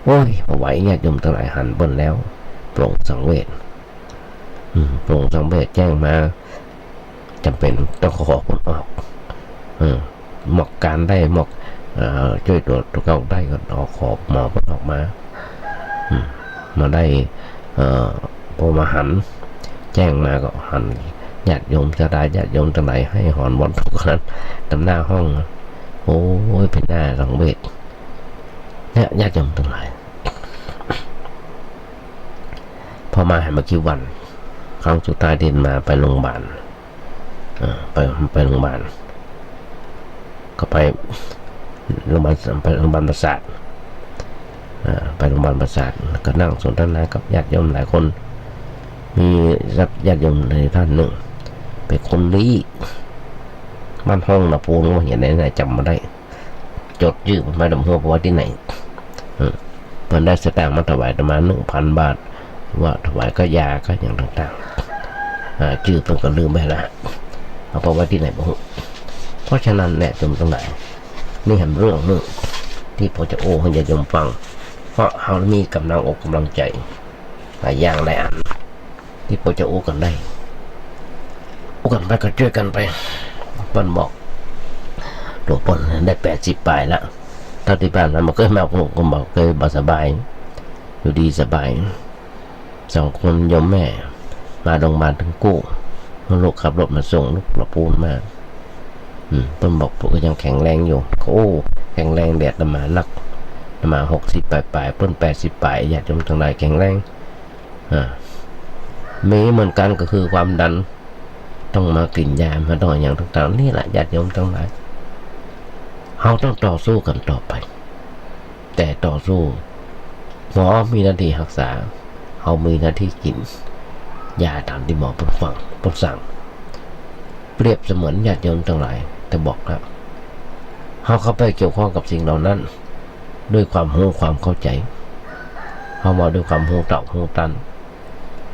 โอ้ย บ่ไหว ญาติโยมตังหลาย หันเปิ้นแล้ว ปลงสังเวช อืม ปลงสังเวช แจ้งมา จ๋ำเป๋นต้องขอเปิ้นออก เออ หมอกก๋านได้ หมอก เอ่อ จ้วยตั๋ว ตั๋วเก่าได้ก็เอาขอหมอเปิ้นออกมา อืม มาได้ เอ่อ พอมาหัน แจ้งมาก็หัน ญาติโยม ศรัทธาญาติโยมตังหลาย ไห้หอนวอนตุ๊กข์กั๋น ต๋ามหน้าห้อง โอ้ย เป๋นหน้าสังเวช เนี่ย ญาติโยมตังหลาย พอมาหันบ่ากี่วัน ครั้งสุดท้ายตี้อาตมาไปโรงพยาบาล เอ่อ ไป ไปโรงพยาบาล ก็ไปโรงพยาบาล ไปโรงพยาบาลประสาท เอ่อ ไปโรงพยาบาลประสาท ก็นั่งสนทนากับญาติโยมหลายคน มีญาติโยมท่านนึ่ง เป๋นคนลี้ บ้านห้องนาปูน ว่าอย่างใดนะ จ๋ำบ่ได้ จ๋ดจื้อเปิ้นไว้ต๋ามหัวบ่าไว้ตี้ไหน เออ เปิ้นได้สตางค์มาถวายอาตมาหนึ่งพันบาท ว่าถวายค่ายา ค่าอย่างต่างๆ อ่า จื้อเปิ้นก็ลืมไปละ เอาไปไว้ตี้ไหนบ่ฮู้ เพราะฉะนั้นเนี่ย โยมตังหลาย นี่หันเรื่องนึ่งตี้ป้อจะอู้หื้อญาติโยมฟัง เพราะเฮามีก๋ำลังอกก๋ำลังใจ๋ หลายอย่างหลายอัน ตี้ป้อจะอู้กั๋นได้ อู้กั๋นไปก็จ้วยกั๋นไป เปิ้นบอก ตั๋วเปิ้นได้แปดสิบป๋ายละ เต้าตี้ผ่านมาบ่เกยมา เปิ้นก็บอกเกยบ่สบาย อยู่ดีสบาย สองคนโยมแม่ มาโรงพยาบาลตึงกู้ ลูกขับรถมาส่ง ลูกละปูนมา อืม เปิ้นบอกเปิ้นก็ยังแข็งแรงอยู่ โอ้ แข็งแรงแด่อาตมานัก อาตมาหกสิบป๋ายๆ เปิ้นแปดสิบป๋าย ญาติโยมตังหลายแข็งแรง อ่า มีเหมือนกั๋นก็คือความดัน ต้องมากิ๋นยา มาต้องอย่างต่างๆ นี่แหละ ญาติโยมตังหลาย เฮาต้องต่อสู้กั๋นต่อไป แต่ต่อสู้ หมอมีหน้าตี้ฮักษา เฮามีหน้าตี้กิ๋นยาต๋ามตี้หมอเปิ้นฟัง เปิ้นสั่ง เปรียบเสมือนญาติโยมตังหลาย แต่บอกแล้ว เฮาเข้าไปเกี่ยวข้องกับสิ่งเหล่านั้น ด้วยความฮู้ความเข้าใจ๋ เฮามาด้วยความฮู้เต้าฮู้ตัน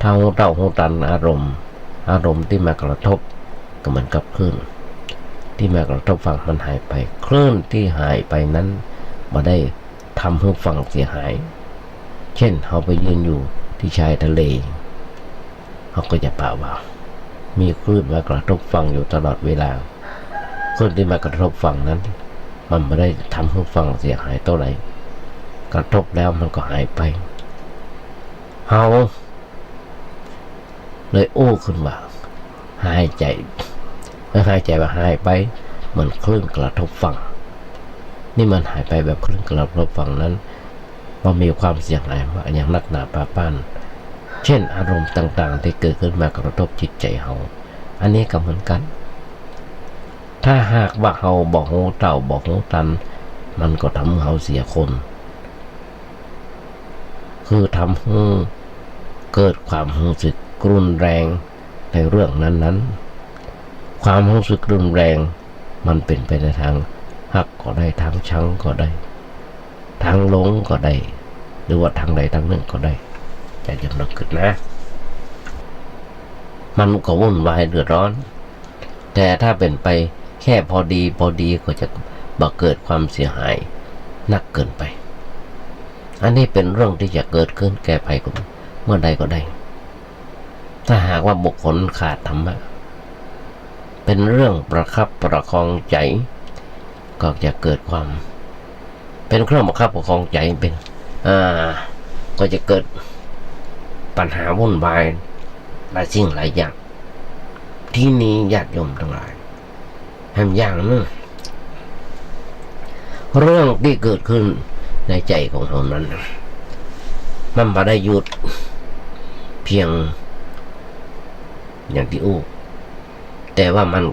ถ้าฮู้เต้าฮู้ตันอารมณ์ อารมณ์ตี้มากระทบ ก็เหมือนกับคลื่นตี้มากระทบฝั่งมันหายไป คลื่นตี้หายไปนั้นบ่ได้ทำหื้อฝั่งเสียหาย เช่น เฮาไปยืนอยู่ตี้ชายทะเล เฮาก็จะปะว่า มีคลื่นมากระทบฝั่งอยู่ตลอดเวลา คลื่นตี้มากระทบฝั่งนั้น มันบ่ได้ทำหื้อฝั่งเสียหายเต้าใด กระทบแล้วมันก็หายไป เฮา เลยอู้ขึ้นว่า หายใจ๋ หายใจ๋ว่าหายไป เหมือนคลื่นกระทบฝั่ง นี่มันหายไปแบบคลื่นกระทบฝั่งนั้น มันมีความเสียหายมาอย่างนักหนาปาป้าน เช่น อารมณ์ต่างๆ ตี้เกิดขึ้นมากระทบจิตใจ๋เฮา อันนี้ก็เหมือนกั๋น ถ้าหากว่าเฮาบ่ฮู้เต้าบ่ฮู้ตัน มันก็ทำหื้อเฮาเสียคน คือทำหื้อเกิดความฮู้สึกรุนแรงในเรื่องนั้นๆ ความฮู้สึกรุนแรงมันเป๋นไปในตางฮักก็ได้ ตางชังก็ได้ ตางหลงก็ได้ หรือว่าตางใดตางนึ่งก็ได้ ญาติโยมลองกึ๊ดนะ มันก็วุ่นวายเดือดร้อน แต่ถ้าเป๋นไปแค่พอดีพอดีก็จะบ่เกิดความเสียหายนักเกินไป อันนี้เป๋นเรื่องตี้จะเกิดขึ้นแก่ใผเมื่อใดก็ได้ ถ้าหากว่าบุคคลขาดธรรมะ เป๋นเรื่องประคับประคองใจ๋ ก็จะเกิดความ เป๋นเครื่องประคับประคองใจ๋ เป๋น อ่า ก็จะเกิดปัญหาวุ่นวายหลายสิ่งหลายอย่าง ทีนี้ญาติโยมตังหลาย แถมอย่างนึ่ง เรื่องตี้เกิดขึ้นในใจ๋ของเฮานั้นน่ะ มันบ่ได้หยุดเพียงอย่างตี้อู้ แต่ว่ามัน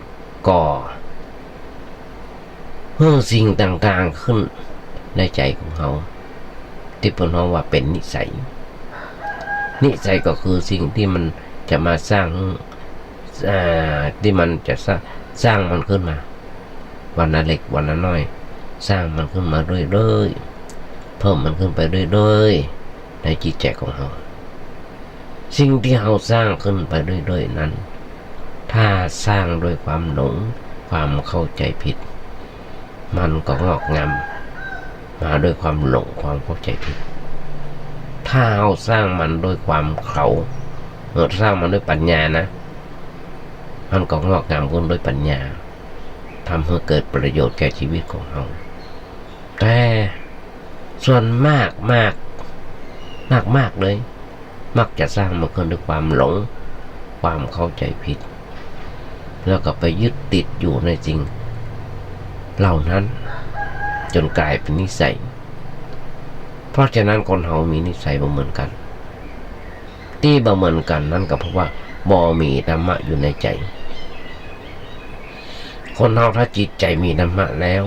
ก่อหื้อสิ่งต่างๆ ขึ้นในใจ๋ของเฮา ตี้เปิ้นฮ้องว่าเป๋นนิสัย นิสัยก็คือสิ่งตี้มันจะมาสร้าง อ่า ตี้มันจะสร้าง สร้างมันขึ้นมา วันละเล็กวันละน้อย สร้างมันขึ้นมาเรื่อยๆ เพิ่มมันขึ้นไปเรื่อยๆ ในจิตใจ๋ของเฮา สิ่งตี้เฮาสร้างขึ้นไปเรื่อยๆ นั้น ถ้าสร้างด้วยความหลง ความเข้าใจ๋ผิด มันก็งอกงามมาด้วยความหลง ความเข้าใจ๋ผิด ถ้าเฮาสร้างมันด้วยความเข้า เออ สร้างมันด้วยปัญญานะ มันก็งอกงามขึ้นด้วยปัญญา ทำหื้อเกิดประโยชน์แก่ชีวิตของเฮา แต่ส่วนมาก มาก มากๆ เลย มักจะสร้างมันขึ้นด้วยความหลง ความเข้าใจ๋ผิด แล้วก็ไปยึดติดอยู่ในสิ่งเหล่านั้น จ๋นก๋ายเป๋นนิสัย เพราะฉะนั้นคนเฮามีนิสัยบ่เหมือนกั๋น ตี้บ่เหมือนกั๋นนั้นก็เพราะว่าบ่มีธรรมะอยู่ในใจ๋ คนเฮาถ้าจิตใจ๋มีธรรมะแล้ว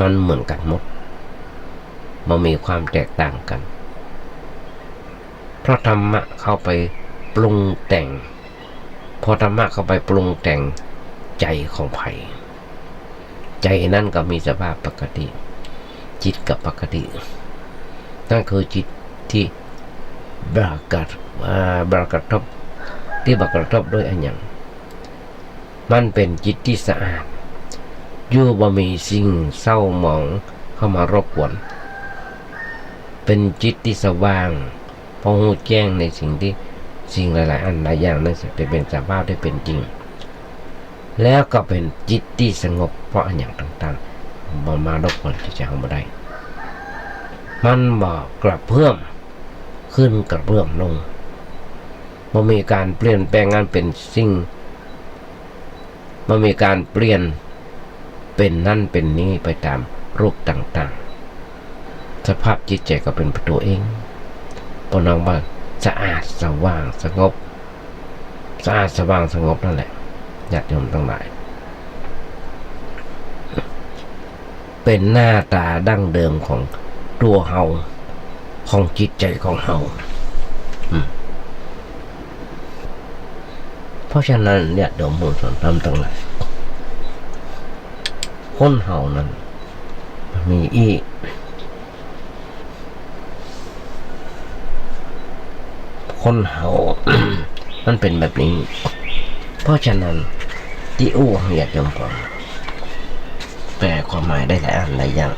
มันเหมือนกั๋นหมด บ่มีความแตกต่างกั๋น เพราะธรรมะเข้าไปปรุงแต่ง พอธรรมะเข้าไปปรุงแต่งใจ๋ของใผ ใจ๋นั้นก็มีสภาพปกติ จิตก็ปกติ นั่นคือจิตตี้บ่กระ อ่า บ่กระทบ ตี้บ่กระทบด้วยอะหยัง มันเป๋นจิตตี้สะอาด อยู่บ่มีสิ่งเศร้าหมองเข้ามารบกวน เป๋นจิตตี้สว่าง พอฮู้แจ้งในสิ่งตี้ สิ่งหลายๆ อันหลายอย่างนั้น จะเป๋นสภาพตี้เป๋นจริง แล้วก็เป๋นจิตตี้สงบ เพราะอะหยังต่างๆ บ่มารบกวนจิตใจ๋เฮาบ่ได้ มันบ่กระเพื่อมขึ้นกระเพื่อมลง บ่มีก๋านเปลี่ยนแปลงอันเป๋นสิ่ง บ่มีก๋านเปลี่ยนเป๋นนั้นเป๋นนี้ไปต๋ามรูปต่างๆ สภาพจิตใจ๋ก็เป๋นไปตัวเอง เปิ้นฮ้องว่าสะอาดสว่างสงบ สะอาดสว่างสงบนั่นแหละ ญาติโยมตังหลาย เป๋นหน้าต๋าดั้งเดิมของตั๋วเฮา ของจิตใจ๋ของเฮา อืม เพราะฉะนั้นญาติโยมมวลชนธรรมตังหลาย คนเฮานั้นมีอี้ คนเฮา มันเป๋นแบบนี้ เพราะฉะนั้นตี้อู้หื้อญาติโยมฟัง แปลความหมายได้หลายอันหลายอย่าง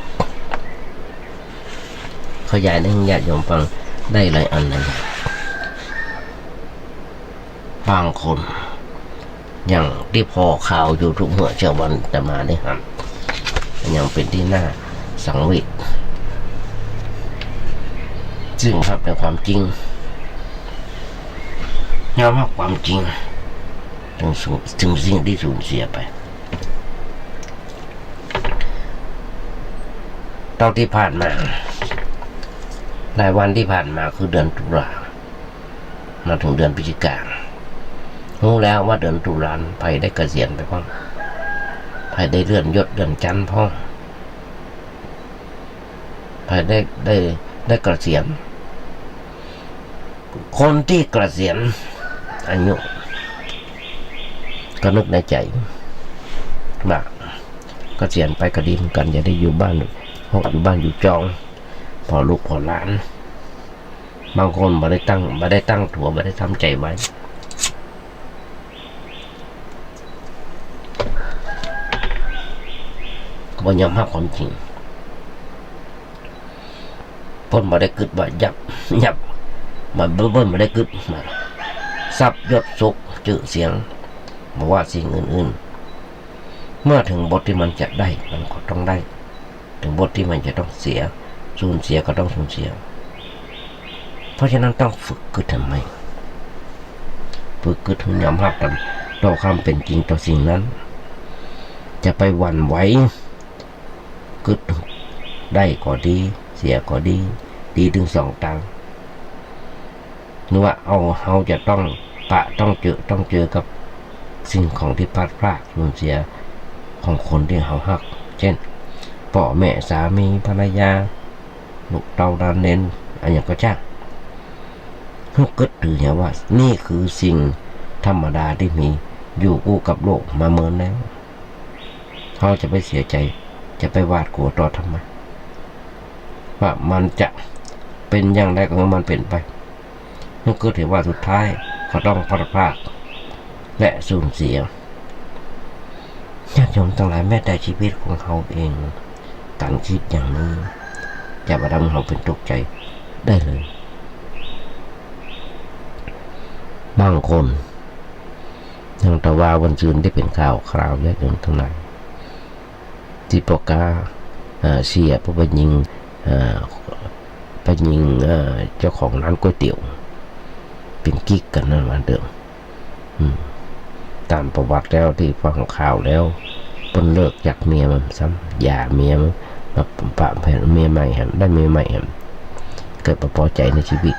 ขยายหื้อญาติโยมฟังได้หลายอันหลายอย่าง บางคน อย่างตี้ผ่อข่าวอยู่ทุกเมื่อเช้าวันอาตมาได้หัน ยังเป๋นตี้น่าสังเวช ซึ่งถ้าเป๋นความจริง ยอมรับความจริง เถิงสูญ เถิงสิ่งตี้สูญเสียไป เต้าตี้ผ่านมา หลายวันตี้ผ่านมาคือเดือนตุลา มาเถิงเดือนพฤศจิกา ฮู้แล้วว่าเดือนตุลาใผได้เกษียณไปพ่อง ใผได้เลื่อนยศเลื่อนชั้นพ่อง ใผได้ ได้ ได้เกษียณ คนตี้เกษียณอายุ ก็นึกในใจ๋ว่า เกษียณไปก็ดีเหมือนกั๋น จะได้อยู่บ้าน เพราะอยู่บ้านอยู่จอง ผ่อลูกผ่อหลาน บางคนบ่ได้ตั้ง บ่ได้ตั้งตั๋ว บ่ได้ทำใจ๋ไว้ บ่ยอมฮับความจริง เปิ้นบ่ได้กึ๊ดว่ายับ ยับ บ่ เปิ้นบ่ได้กึ๊ดว่าทรัพย์ยศสุขจื้อเสียง บ่ว่าสิ่งอื่นๆ เมื่อถึงบทตี้มันจะได้ มันก็ต้องได้ ถึงบทตี้มันจะต้องเสีย สูญเสียก็ต้องสูญเสีย เพราะฉะนั้นต้องฝึกกึ๊ดใหม่ ฝึกกึ๊ดหื้อยอมฮับต๋าม ต่อความเป๋นจริงต่อสิ่งนั้น จะไปหวั่นไหว กึ๊ด ได้ก็ดี เสียก็ดี ดีตึงสองตาง หรือว่าเอา เฮาจะต้องปะ ต้องเจอ ต้องเจอกับสิ่งของตี้พลัดพราก สูญเสียของคนตี้เฮาฮัก เจ้น ป้อแม่ สามี ภรรยา ลูกเต้าหลานเหลน อะหยังก็จ้าง เฮากึ๊ดถือเหียว่า นี่คือสิ่งธรรมดาตี้มีอยู่กู้กับโลกมาเมินแล้ว เฮาจะไปเสียใจ๋ จะไปหวาดกั๋วต่อทำไม ว่ามันจะเป๋นอย่างใดก็หื้อมันเป๋นไป เฮากึ๊ดถือว่าสุดท้ายก็ต้องพลัดพราก และสูญเสีย ญาติโยมตังหลาย แม้แต่ชีวิตของเฮาเอง ก๋านกึ๊ดอย่างนี้ จะบ่ทำหื้อเฮาเป๋นตุ๊กข์ใจ๋ได้เลย บางคน อย่างตะวาวันซืนตี้เป๋นข่าวคราว ญาติโยมตังหลาย ตี้ป้อก๊า เอ่อ เสีย ป้อไปยิง เอ่อ ไปยิง เอ่อ เจ้าของร้านก๋วยเตี๋ยว เป๋นกิ๊กกั๋นนั่นว่าเต๊อะ อืม ต๋ามประวัติแล้วตี้ฟังข่าวแล้ว เปิ้นเลิกจากเมียมันซ้ำ หย่าเมียมัน มาปะแผนเมียใหม่แหม ได้เมียใหม่แหม เกิดบ่ปอใจ๋ในชีวิต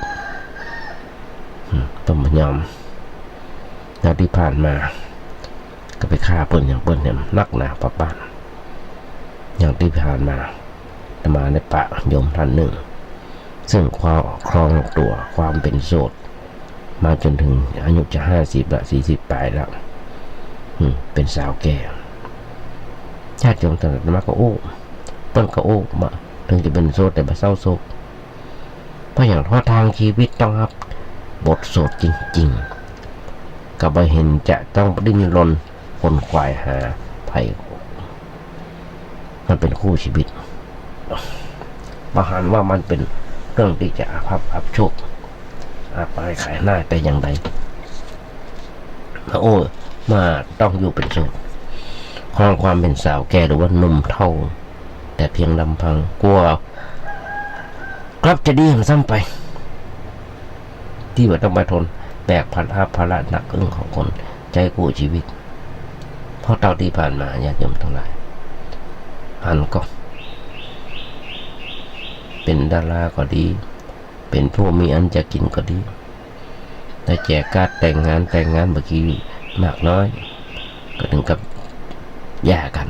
อืม เปิ้นบ่ยอม แล้วตี้ผ่านมา ก็ไปฆ่าเปิ้นอย่างเปิ้นเนี่ยนักหนาปะปาน อย่างตี้ผ่านมา อาตมาได้ปะโยมต้านนึ่ง ซึ่งครองตั๋วความเป๋นโสด มาจ๋นเถิงอายุจะห้าสิบละ สี่สิบป๋ายละ อืม เป๋นสาวแก่ ญาติโยมตังหลาย อาตมาก็อู้ เปิ้นก็อู้ว่า เถิงจะเป๋นโสดแต่บ่เศร้าโศก เพราะหยัง เพราะตางชีวิตต้องฮับบทโสดจริงๆ ก็บ่เห็นจะต้องดิ้นรนขวนขวายหาใผ มันเป๋นคู่ชีวิต บ่หันว่ามันเป๋นเรื่องตี้จะอาภัพอับโชค อับอายขายหน้าแต่อย่างใด โอ้ มาต้องอยู่เป๋นโสด ครองความเป๋นสาวแก่หรือว่าหนุ่มเฒ่า แต่เพียงลำพัง กั๋วกลับจะดีแหมซ้ำไป ตี้ว่าต้องมาทนแบกภาระ ภาระหนักอึ้งของคนใจ๊กู้ชีวิต เพราะเต้าตี้ผ่านมา ญาติโยมตังหลาย หันก่อ เป๋นดาราก็ดี เป๋นผู้มีอันจะกิ๋นก็ดี ได้แจกการ์ดแต่งงาน แต่งงานบ่กี่มากน้อย ก็เถิงกับหย่ากั๋น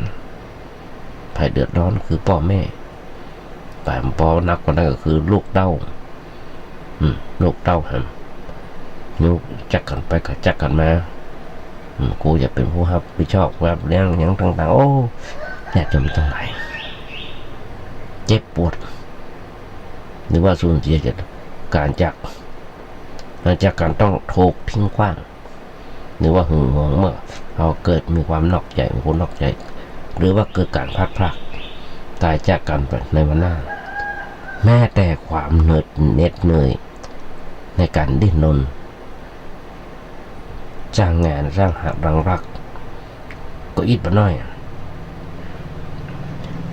ใผเดือดร้อนคือป้อแม่ แต่ปอหนักกว่านั้นก็คือลูกเต้า อืม ลูกเต้าหั้น ยู้จักกั๋นไปก็จักกั๋นมา อืม กูจะเป๋นผู้ฮับผิดชอบ ฮับเลี้ยงหยังต่างๆ โอ้ ญาติโยมตังหลาย เจ็บปวด หรือว่าสูญเสียจากก๋านจาก หลังจากก๋านต้องถูกทิ้งขว้าง หรือว่าหึงหวงเมื่อเฮาเกิดมีความนอกใจ๋ คนนอกใจ๋ หรือว่าเกิดก๋านพลัดพราก ต๋ายจากกั๋นไปในวันหน้า แม้แต่ความเหน็ด เหน็ดเหนื่อยในก๋านดิ้นรน สร้างงาน สร้างหารังรัก ก็อิดบ่น้อย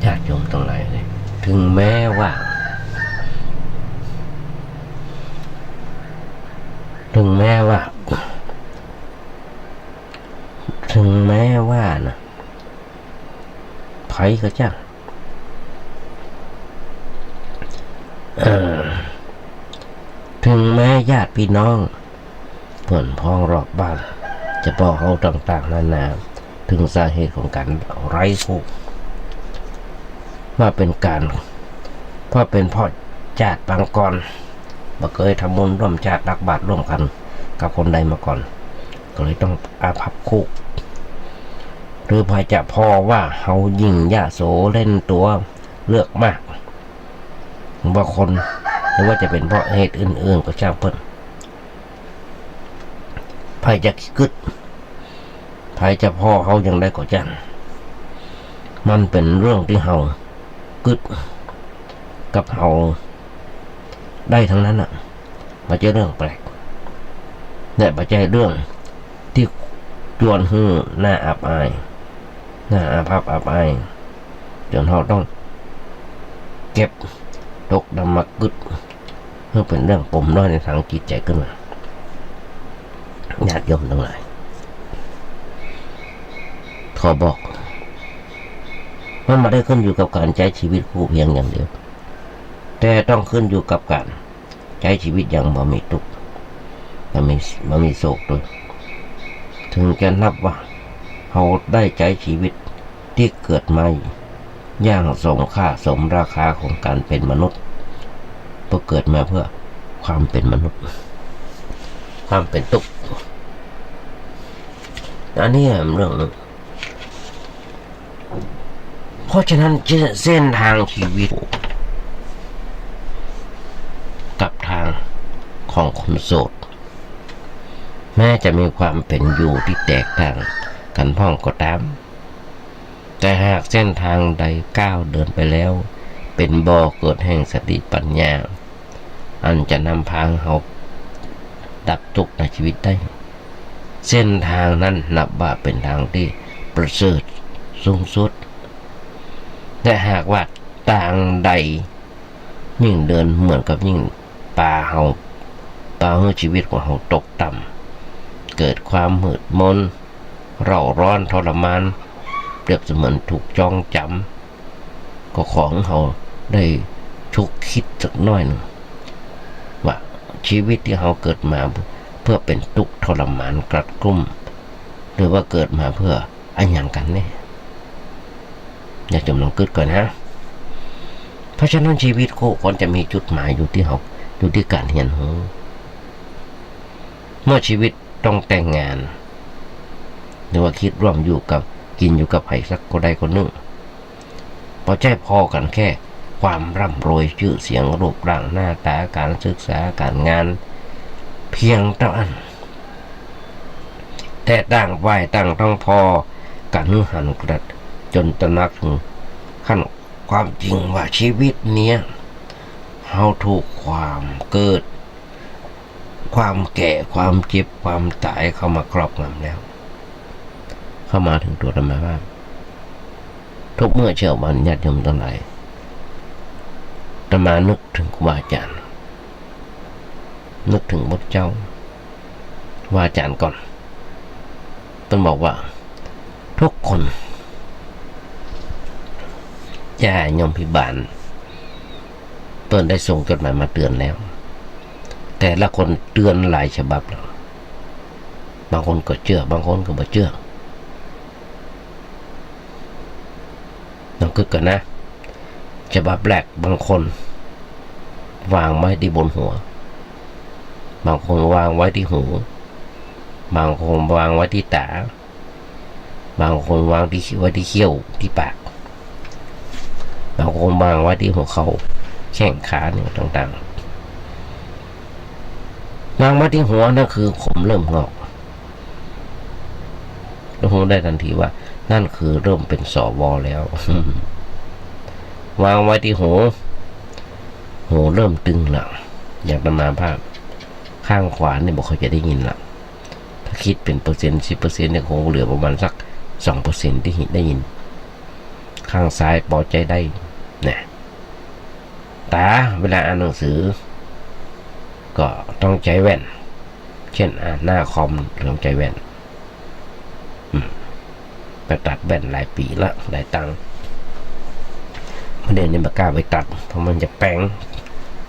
ญาติโยมตังหลายเอ๋ย ถึงแม้ว่า ถึงแม้ว่า ถึงแม้ว่านะ ใผก็จ้าง เอ่อ ถึงแม้ญาติพี่น้อง เปื้อนพ้องรอบบ้าน จะบอกเฮาต่างๆ นานา เถิงสาเหตุของก๋านไร้คู่ ว่าเป๋นก๋าน เพราะเป๋นเพราะจาติปางก่อน บ่เกยทำบุญร่วมจาติ ตักบาตรร่วมกั๋นกับคนใดมาก่อน ก็เลยต้องอาภัพคู่ หรือใผจะผ่อว่าเฮายิ่งยโสเล่นตั๋ว เลือกมาก ว่าคน หรือว่าจะเป๋นเพราะเหตุอื่นๆ ก็จ้างเปิ้น ใผจะกึ๊ด ใผจะผ่อเฮาอย่างใดก็จ้าง มันเป๋นเรื่องตี้เฮากึ๊ดกับเฮาได้ตังนั้นน่ะ บ่ใจ้เรื่องแปลก และบ่ใจ้เรื่องตี้จวนหื้อหน้าอับอาย หน้าอาภัพอับอาย จ๋นเฮาต้องเก็บตกดำมากึ๊ด หื้อเป๋นเรื่องปมด้อยในตางจิตใจ๋ขึ้นมา ญาติโยมตังหลาย ขอบอก มันบ่ได้ขึ้นอยู่กับก๋านใจ๊ชีวิตคู่เพียงอย่างเดียว แต่ต้องขึ้นอยู่กับก๋านใจ๊ชีวิตอย่างบ่มีตุ๊กข์ บ่มี บ่มีโศกตวย เถิงจะนับว่าเฮาได้ใจ๊ชีวิตตี้เกิดมา อย่างสมค่าสมราคาของก๋านเป๋นมนุษย์ เพราะเกิดมาเพื่อความเป๋นมนุษย์ ความเป๋นตุ๊กข์ อันนี้เรื่องหนึ่ง เพราะฉะนั้นเส้น เส้นตางชีวิตกับตางของคนโสด แม้จะมีความเป๋นอยู่ตี้แตกต่างกั๋นพ่องก็ต๋าม แต่หากเส้นตางใดก้าวเดินไปแล้ว เป๋นบ่อเกิดแห่งสติปัญญา อันจะนำพาหื้อเฮาดับตุ๊กข์ในชีวิตได้ เส้นตางนั้นนับว่าเป๋นตางตี้ประเสริฐสูงสุด และหากว่าตางใดยิ่งเดินเหมือนกับยิ่งปาเฮา ปาหื้อชีวิตของเฮาตกต่ำ เกิดความมืดมน เร่าร้อนทรมาน เปรียบเสมือนถูกจ้องจ๋ำ ก็ขอหื้อเฮาได้ชุกคิดสักหน้อยนึ่ง ว่าชีวิตตี้เฮาเกิดมาเพื่อเป๋นตุ๊กข์ทรมานกลัดกลุ้ม หรือว่าเกิดมาเพื่ออะหยังกั๋นแน่ ญาติโยมลองกึ๊ดก่อนนะ เพราะฉะนั้นชีวิตคู่ควรจะมีจุดหมายอยู่ตี้เฮา อยู่ตี้ก๋านเฮียนฮู้ เมื่อชีวิตต้องแต่งงาน หรือว่าคิดร่วมอยู่กับ กิ๋นอยู่กับใผสักคนใดคนนึ่ง บ่ใจ้ผ่อกั๋นแค่ความร่ำรวย จื้อเสียง รูปร่างหน้าต๋า ก๋านศึกษา ก๋านงาน เพียงเต้าอั้น แต่ต่างฝ่ายต่างต้องผ่อกั๋นหื้อหันกลัด จ๋นตระหนักเถิงขั้นความจริงว่าชีวิตเนี้ย เฮาถูกความเกิด ความแก่ ความเจ็บ ความต๋ายเข้ามาครอบงำแล้ว เข้ามาเถิงตั๋วอาตมาว่า ทุกเมื่อเช้าวันญาติโยมตังหลาย อาตมานึกเถิงครูบาอาจ๋ารย์ นึกเถิงพระเจ้า ครูบาอาจ๋ารย์ก่อน เปิ้นบอกว่า ทุกคน ญาติโยมพิบาล เปิ้นได้ส่งจดหมายมาเตือนแล้ว แต่ละคนเตือนหลายฉบับแล้ว บางคนก็เจื้อ บางคนก็บ่เจื้อ ลองกึ๊ดก่อนนะ ฉบับแรก บางคนวางไว้ตี้บนหัว บางคนวางไว้ตี้หู บางคนวางไว้ตี้ต๋า บางคนวางตี้ ไว้ตี้เขี้ยว ตี้ปาก บางคนวางไว้ตี้หัวเข่า แข้งขาเนี่ยต่างๆ วางไว้ตี้หัวนั่นคือผมเริ่มงอก ก็ฮู้ได้ตันทีว่านั่นคือเริ่มเป๋น สว แล้ว วางไว้ตี้หู หูเริ่มตึงละ อย่างอาตมาภาพ ข้างขวานี่บ่ค่อยจะได้ยินละ ถ้าคิดเป๋นเปอร์เซ็นต์ สิบเปอร์เซ็นต์ เนี่ย คงเหลือประมาณสัก สองเปอร์เซ็นต์ ตี้ได้ยิน ข้างซ้ายปอใจ๊ได้นะ ต๋า เวลาอ่านหนังสือ ก็ต้องใจ๊แว่น เช่น อ่านหน้าคอมต้องใจ๊แว่น อืม ไปตัดแว่นหลายปี๋ละ หลายตังค์ เดี๋ยวนี้บ่กล้าไปตัด เพราะมันจะแปง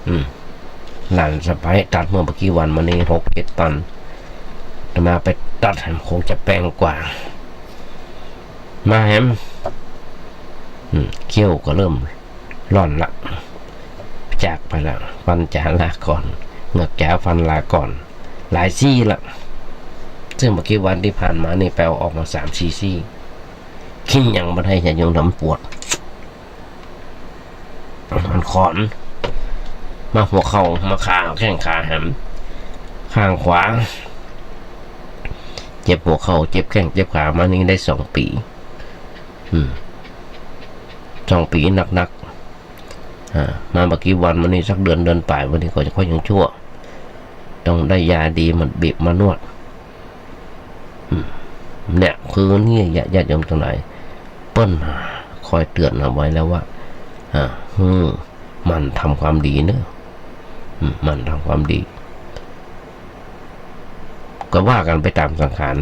อืม หลานสะใภ้ตัดเมื่อบ่กี่วันมานี้ หกเจ็ดตัน อาตมาไปตัด คงจะแปงกว่า มาแหม อืม เขี้ยวก็เริ่ม ร่อนละ จากไปละ ฟันจ๋าลาก่อน เหงือกจ๋าฟันลาก่อน หลายซี่ละ ซึ่งบ่กี่วันตี้ผ่านมานี่ไปเอาออกมาสามสี่ซี่ กิ๋นหยังบ่ได้ จะยังทำปวด มันขอน มาหัวเข่า มาขา แข้งขาแหม ข้างขวา เจ็บหัวเข่า เจ็บแข้ง เจ็บขา มานี่ได้สองปี๋ อืม สองปี๋หนักๆ อ่า มาบ่ากี่วัน มานี่สักเดือน เดือนป๋าย มานี่ก็จะค่อยยังชั่ว ต้องได้ยาดีมาบีบมานวด อืม เนี่ย คือนี่ญาติโยมตังหลาย เปิ้นคอยเตื๋อนเอาไว้แล้วว่า อ่า หื้อหมั่นทำความดีเนาะ อืม หมั่นทำความดี ก็ว่ากั๋นไปต๋ามสังขาร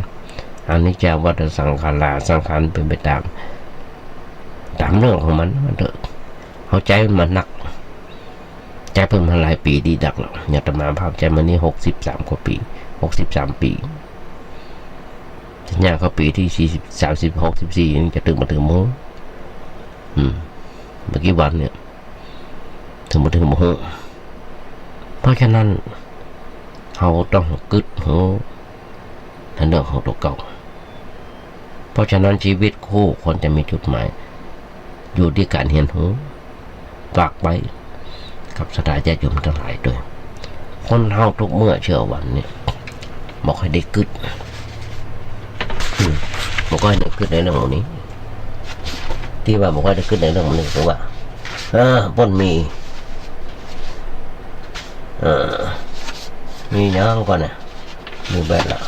อนิจจาวัฏฏะสังขารา สังขารเป๋นไปต๋าม ต๋ามเรื่องของมัน ว่าเถอะ เฮาใจ๊มันมานัก ใจ๊เปิ้นมาหลายปี๋ดีดักแล้ว อาตมาภาพใจ๊มานี่หกสิบสามกว่าปี๋ หกสิบสามปี๋ จะย่างเข้าปี๋ตี้สี่สิบ สามสิบ หกสิบสี่ นี่จะเถิงบ่เถิงบ่ฮู้ อืม บ่ากี่วันเนี่ย เถิงบ่เถิงบ่ฮู้ เพราะฉะนั้น เฮาต้องกึ๊ดฮู้ในเรื่องของตั๋วเก่า เพราะฉะนั้นชีวิตคู่ควรจะมีจุดหมาย อยู่ตี้ก๋านเฮียนฮู้ ฝากไว้กับศรัทธาญาติโยมตังหลายตวย คนเฮาทุกเมื่อเช้าวันเนี่ย บ่ค่อยได้กึ๊ด อืม บ่ค่อยได้กึ๊ดในเรื่องหมู่นี้ ตี้ว่าบ่ค่อยได้กึ๊ดในเรื่องหมู่นี้ คือว่า เออ เปิ้นมี เออ มีหยังก่อเนี่ย มีแบตละ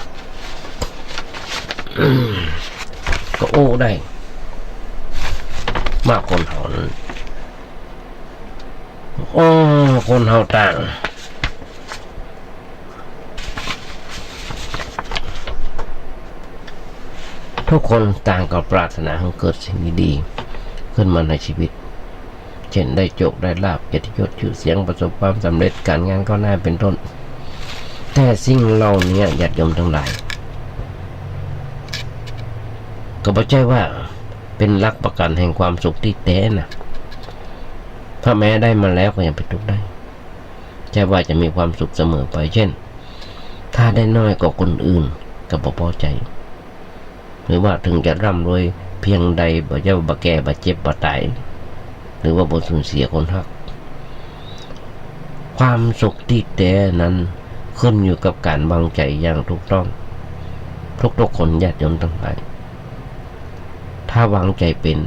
ก็อู้ได้ ว่าคนเฮานั้น โอ้ คนเฮาต่าง ทุกคนต่างก็ปรารถนาหื้อเกิดสิ่งดีๆ ขึ้นมาในชีวิต เช่น ได้โจค ได้ลาภ เกียรติยศ จื้อเสียง ประสบความสำเร็จ ก๋านงานก้าวหน้า เป๋นต้น แต่สิ่งเหล่านี้ ญาติโยมตังหลาย ก็บ่ใจ้ว่าเป๋นหลักประกั๋นแห่งความสุขตี้แต๊นะ เพราะแม้ได้มาแล้วก็ยังเป๋นตุ๊กได้ ใจ้ว่าจะมีความสุขเสมอไป เช่น ถ้าได้น้อยกว่าคนอื่น ก็บ่ปอใจ๋ หรือว่าเถิงจะร่ำรวยเพียงใด บ่ใจ้ว่าบ่แก่ บ่เจ็บ บ่ต๋าย หรือว่าบ่สูญเสียคนฮัก ความสุขตี้แต๊นั้นขึ้นอยู่กับก๋านวางใจ๋อย่างถูกต้อง ทุกๆ คน ญาติโยมตังหลาย ถ้าวางใจ๋เป๋น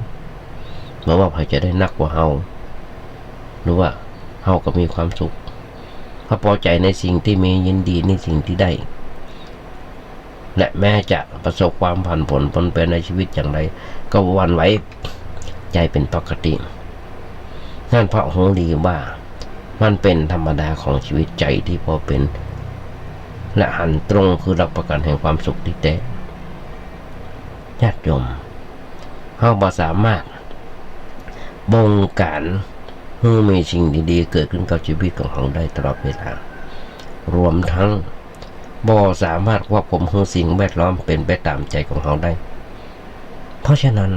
บ่ว่าใผจะได้นักกว่าเฮา หรือว่าเฮาก็มีความสุข เฮาปอใจ๋ในสิ่งตี้มี ยินดีในสิ่งตี้ได้ และแม้จะประสบความผันผวนปนเปในชีวิตอย่างใด ก็หวั่นไหวใจ๋เป๋นปกติ นั่นเพราะฮู้ดีว่ามันเป๋นธรรมดาของชีวิต ใจ๋ตี้ปอเป๋น และหันตรงคือหลักประกั๋นแห่งความสุขตี้แต๊ ญาติโยม เฮาบ่สามารถบงก๋านหื้อมีสิ่งดีๆ เกิดขึ้นกับชีวิตของเฮาได้ตลอดเวลา รวมทั้งบ่สามารถควบคุมหื้อสิ่งแวดล้อมเป๋นไปต๋ามใจ๋ของเฮาได้ เพราะฉะนั้น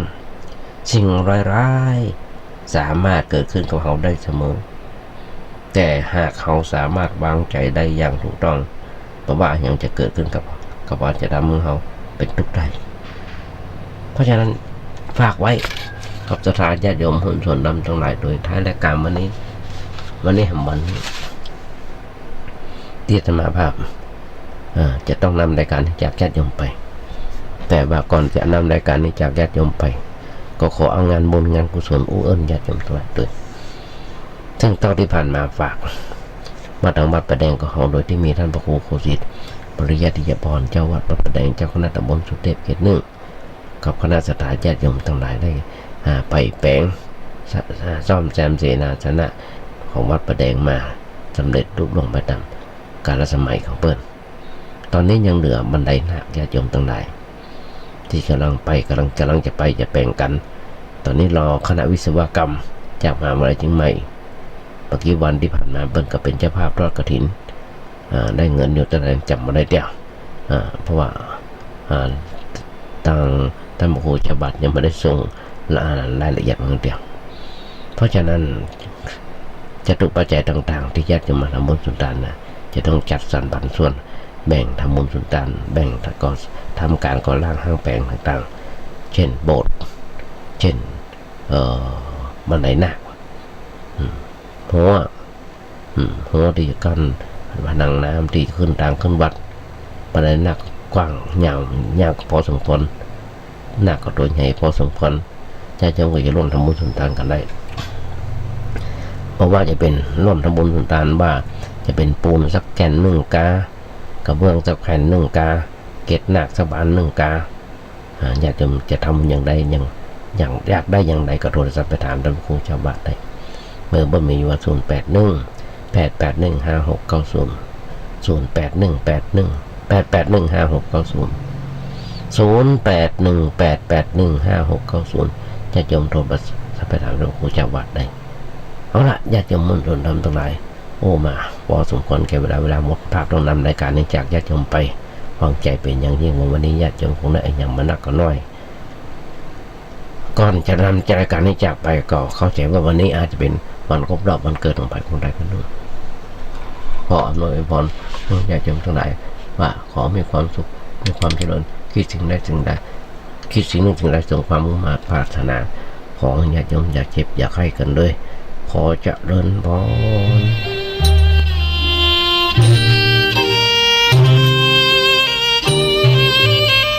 สิ่งร้ายๆ สามารถเกิดขึ้นกับเฮาได้เสมอ แต่หากเฮาสามารถวางใจ๋ได้อย่างถูกต้อง บ่ว่าอะหยังจะเกิดขึ้นกับ ก็บ่จะทำหื้อเฮาเป๋นตุ๊กข์ได้ เพราะฉะนั้นฝากไว้กับศรัทธาญาติโยมหุ้นส่วนธรรมตังหลาย โดยท้ายรายก๋านวันนี้ วันนี้แหมวันตี้อาตมาภาพ เอ่อ จะต้องนำรายก๋านนี้จากญาติโยมไป แต่ว่าก่อนจะนำรายก๋านนี้จากญาติโยมไป ก็ขอเอางานบุญงานกุศลอุทิศญาติโยมตังหลายตวย ซึ่งเต้าตี้ผ่านมาฝาก มาตังวัดป่าแดงของเฮา โดยตี้มีต้านพระครูโคสิทธิ์ ปริยัติยพร เจ้าวัดวัดป่าแดง เจ้าคณะตำบลสุเทพเขตหนึ่ง กับคณะศรัทธาญาติโยมตังหลายได้ อ่า ไปแป๋ง ส- ซ่อมแซมเสนาสนะของวัดป่าแดงมาสำเร็จลุล่วงไปต๋ามกาลสมัยของเปิ้น ต๋อนนี้ยังเหลือบันไดนาค ญาติโยมตังหลาย ตี้ก่ำลังไป ก่ำลัง ก่ำลังจะไปจะแป๋งกั๋น ต๋อนนี้รอคณะวิศวกรรมจากมหาวิทยาลัยเจียงใหม่ บ่ากี่วันตี้ผ่านมาเปิ้นก็เป๋นเจ้าภาพทอดกฐิน อ่า ได้เงินอยู่เต้าใดจ๋ำบ่ได้เตี้ย อ่า เพราะว่า อ่า ตางต้านพระครูฉบับยังบ่ได้ส่งละ อ่า รายละเอียดมาเตี้ย เพราะฉะนั้น จตุปัจจัยต่างๆ ตี้ญาติโยมมาทำบุญสุนทานนะ จะต้องจัดสรรปันส่วน แบ่งทำบุญสุนทาน แบ่งก่อ ทำก๋านก่อสร้างห้างแป๋งต่างๆ เช่นโบสถ์ เช่น เอ่อ บันไดนาค อืม หัว อืม หัวตี้จะกั้นผนังน้ำตี้ขึ้นตางขึ้นวัด ปานใดนาคกว้างยาว ยาวก็ปอสมควร นาคก็ตั๋วใหญ่ปอสมควร ญาติโยมก็จะร่วมทำบุญสุนตานกั๋นได้ บ่ว่าจะเป๋นร่วมทำบุญสุนตาน ว่าจะเป๋นปูนสักแก่นนึ่งกา กระเบื้องสักแผ่นนึ่งกา เกล็ดนาคสักบานนึ่งกา อ่า ญาติโยมจะทำอย่างใด อย่าง อย่าง อยากได้อย่างใดก็โทรศัพท์ไปถามต้านครูเจ้าวัดได้ เบอร์ เบอร์มีอยู่ว่า ศูนย์แปดหนึ่ง แปดแปดหนึ่ง ห้าหกเก้าศูนย์ ศูนย์แปดหนึ่ง แปดแปดหนึ่ง ห้าหกเก้าศูนย์ ศูนย์แปดหนึ่ง แปดแปดหนึ่ง ห้าหกเก้าศูนย์ ญาติโยมโทรศัพท์ไปถามต้านครูเจ้าวัดได้ เอาละ ญาติโยมมวลชนธรรมตังหลาย โอ้ มาปอสมควรแก่เวลา เวลาหมด ภาพต้องนำรายก๋านนี้จากญาติโยมไป หวังใจ๋เป๋นอย่างยิ่งว่าวันนี้ญาติโยมคงได้อะหยังมานักก็น้อย ก่อนจะนำรายก๋านนี้จากไปก็เข้าใจ๋ว่าวันนี้อาจจะเป๋นวันครบรอบวันเกิดของใผคนใดคนนึ่ง ขออำนวยอวยพรญาติโยมตังหลายว่าขอมีความสุข มีความเจริญ คิดสิ่งใดสิ่งใด คิดสิ่งนึ่งสิ่งใดสมความมุ่งมาดปรารถนา ขอญาติโยมอย่าเจ็บอย่าไข้กั๋นเลย ขอเจริญพร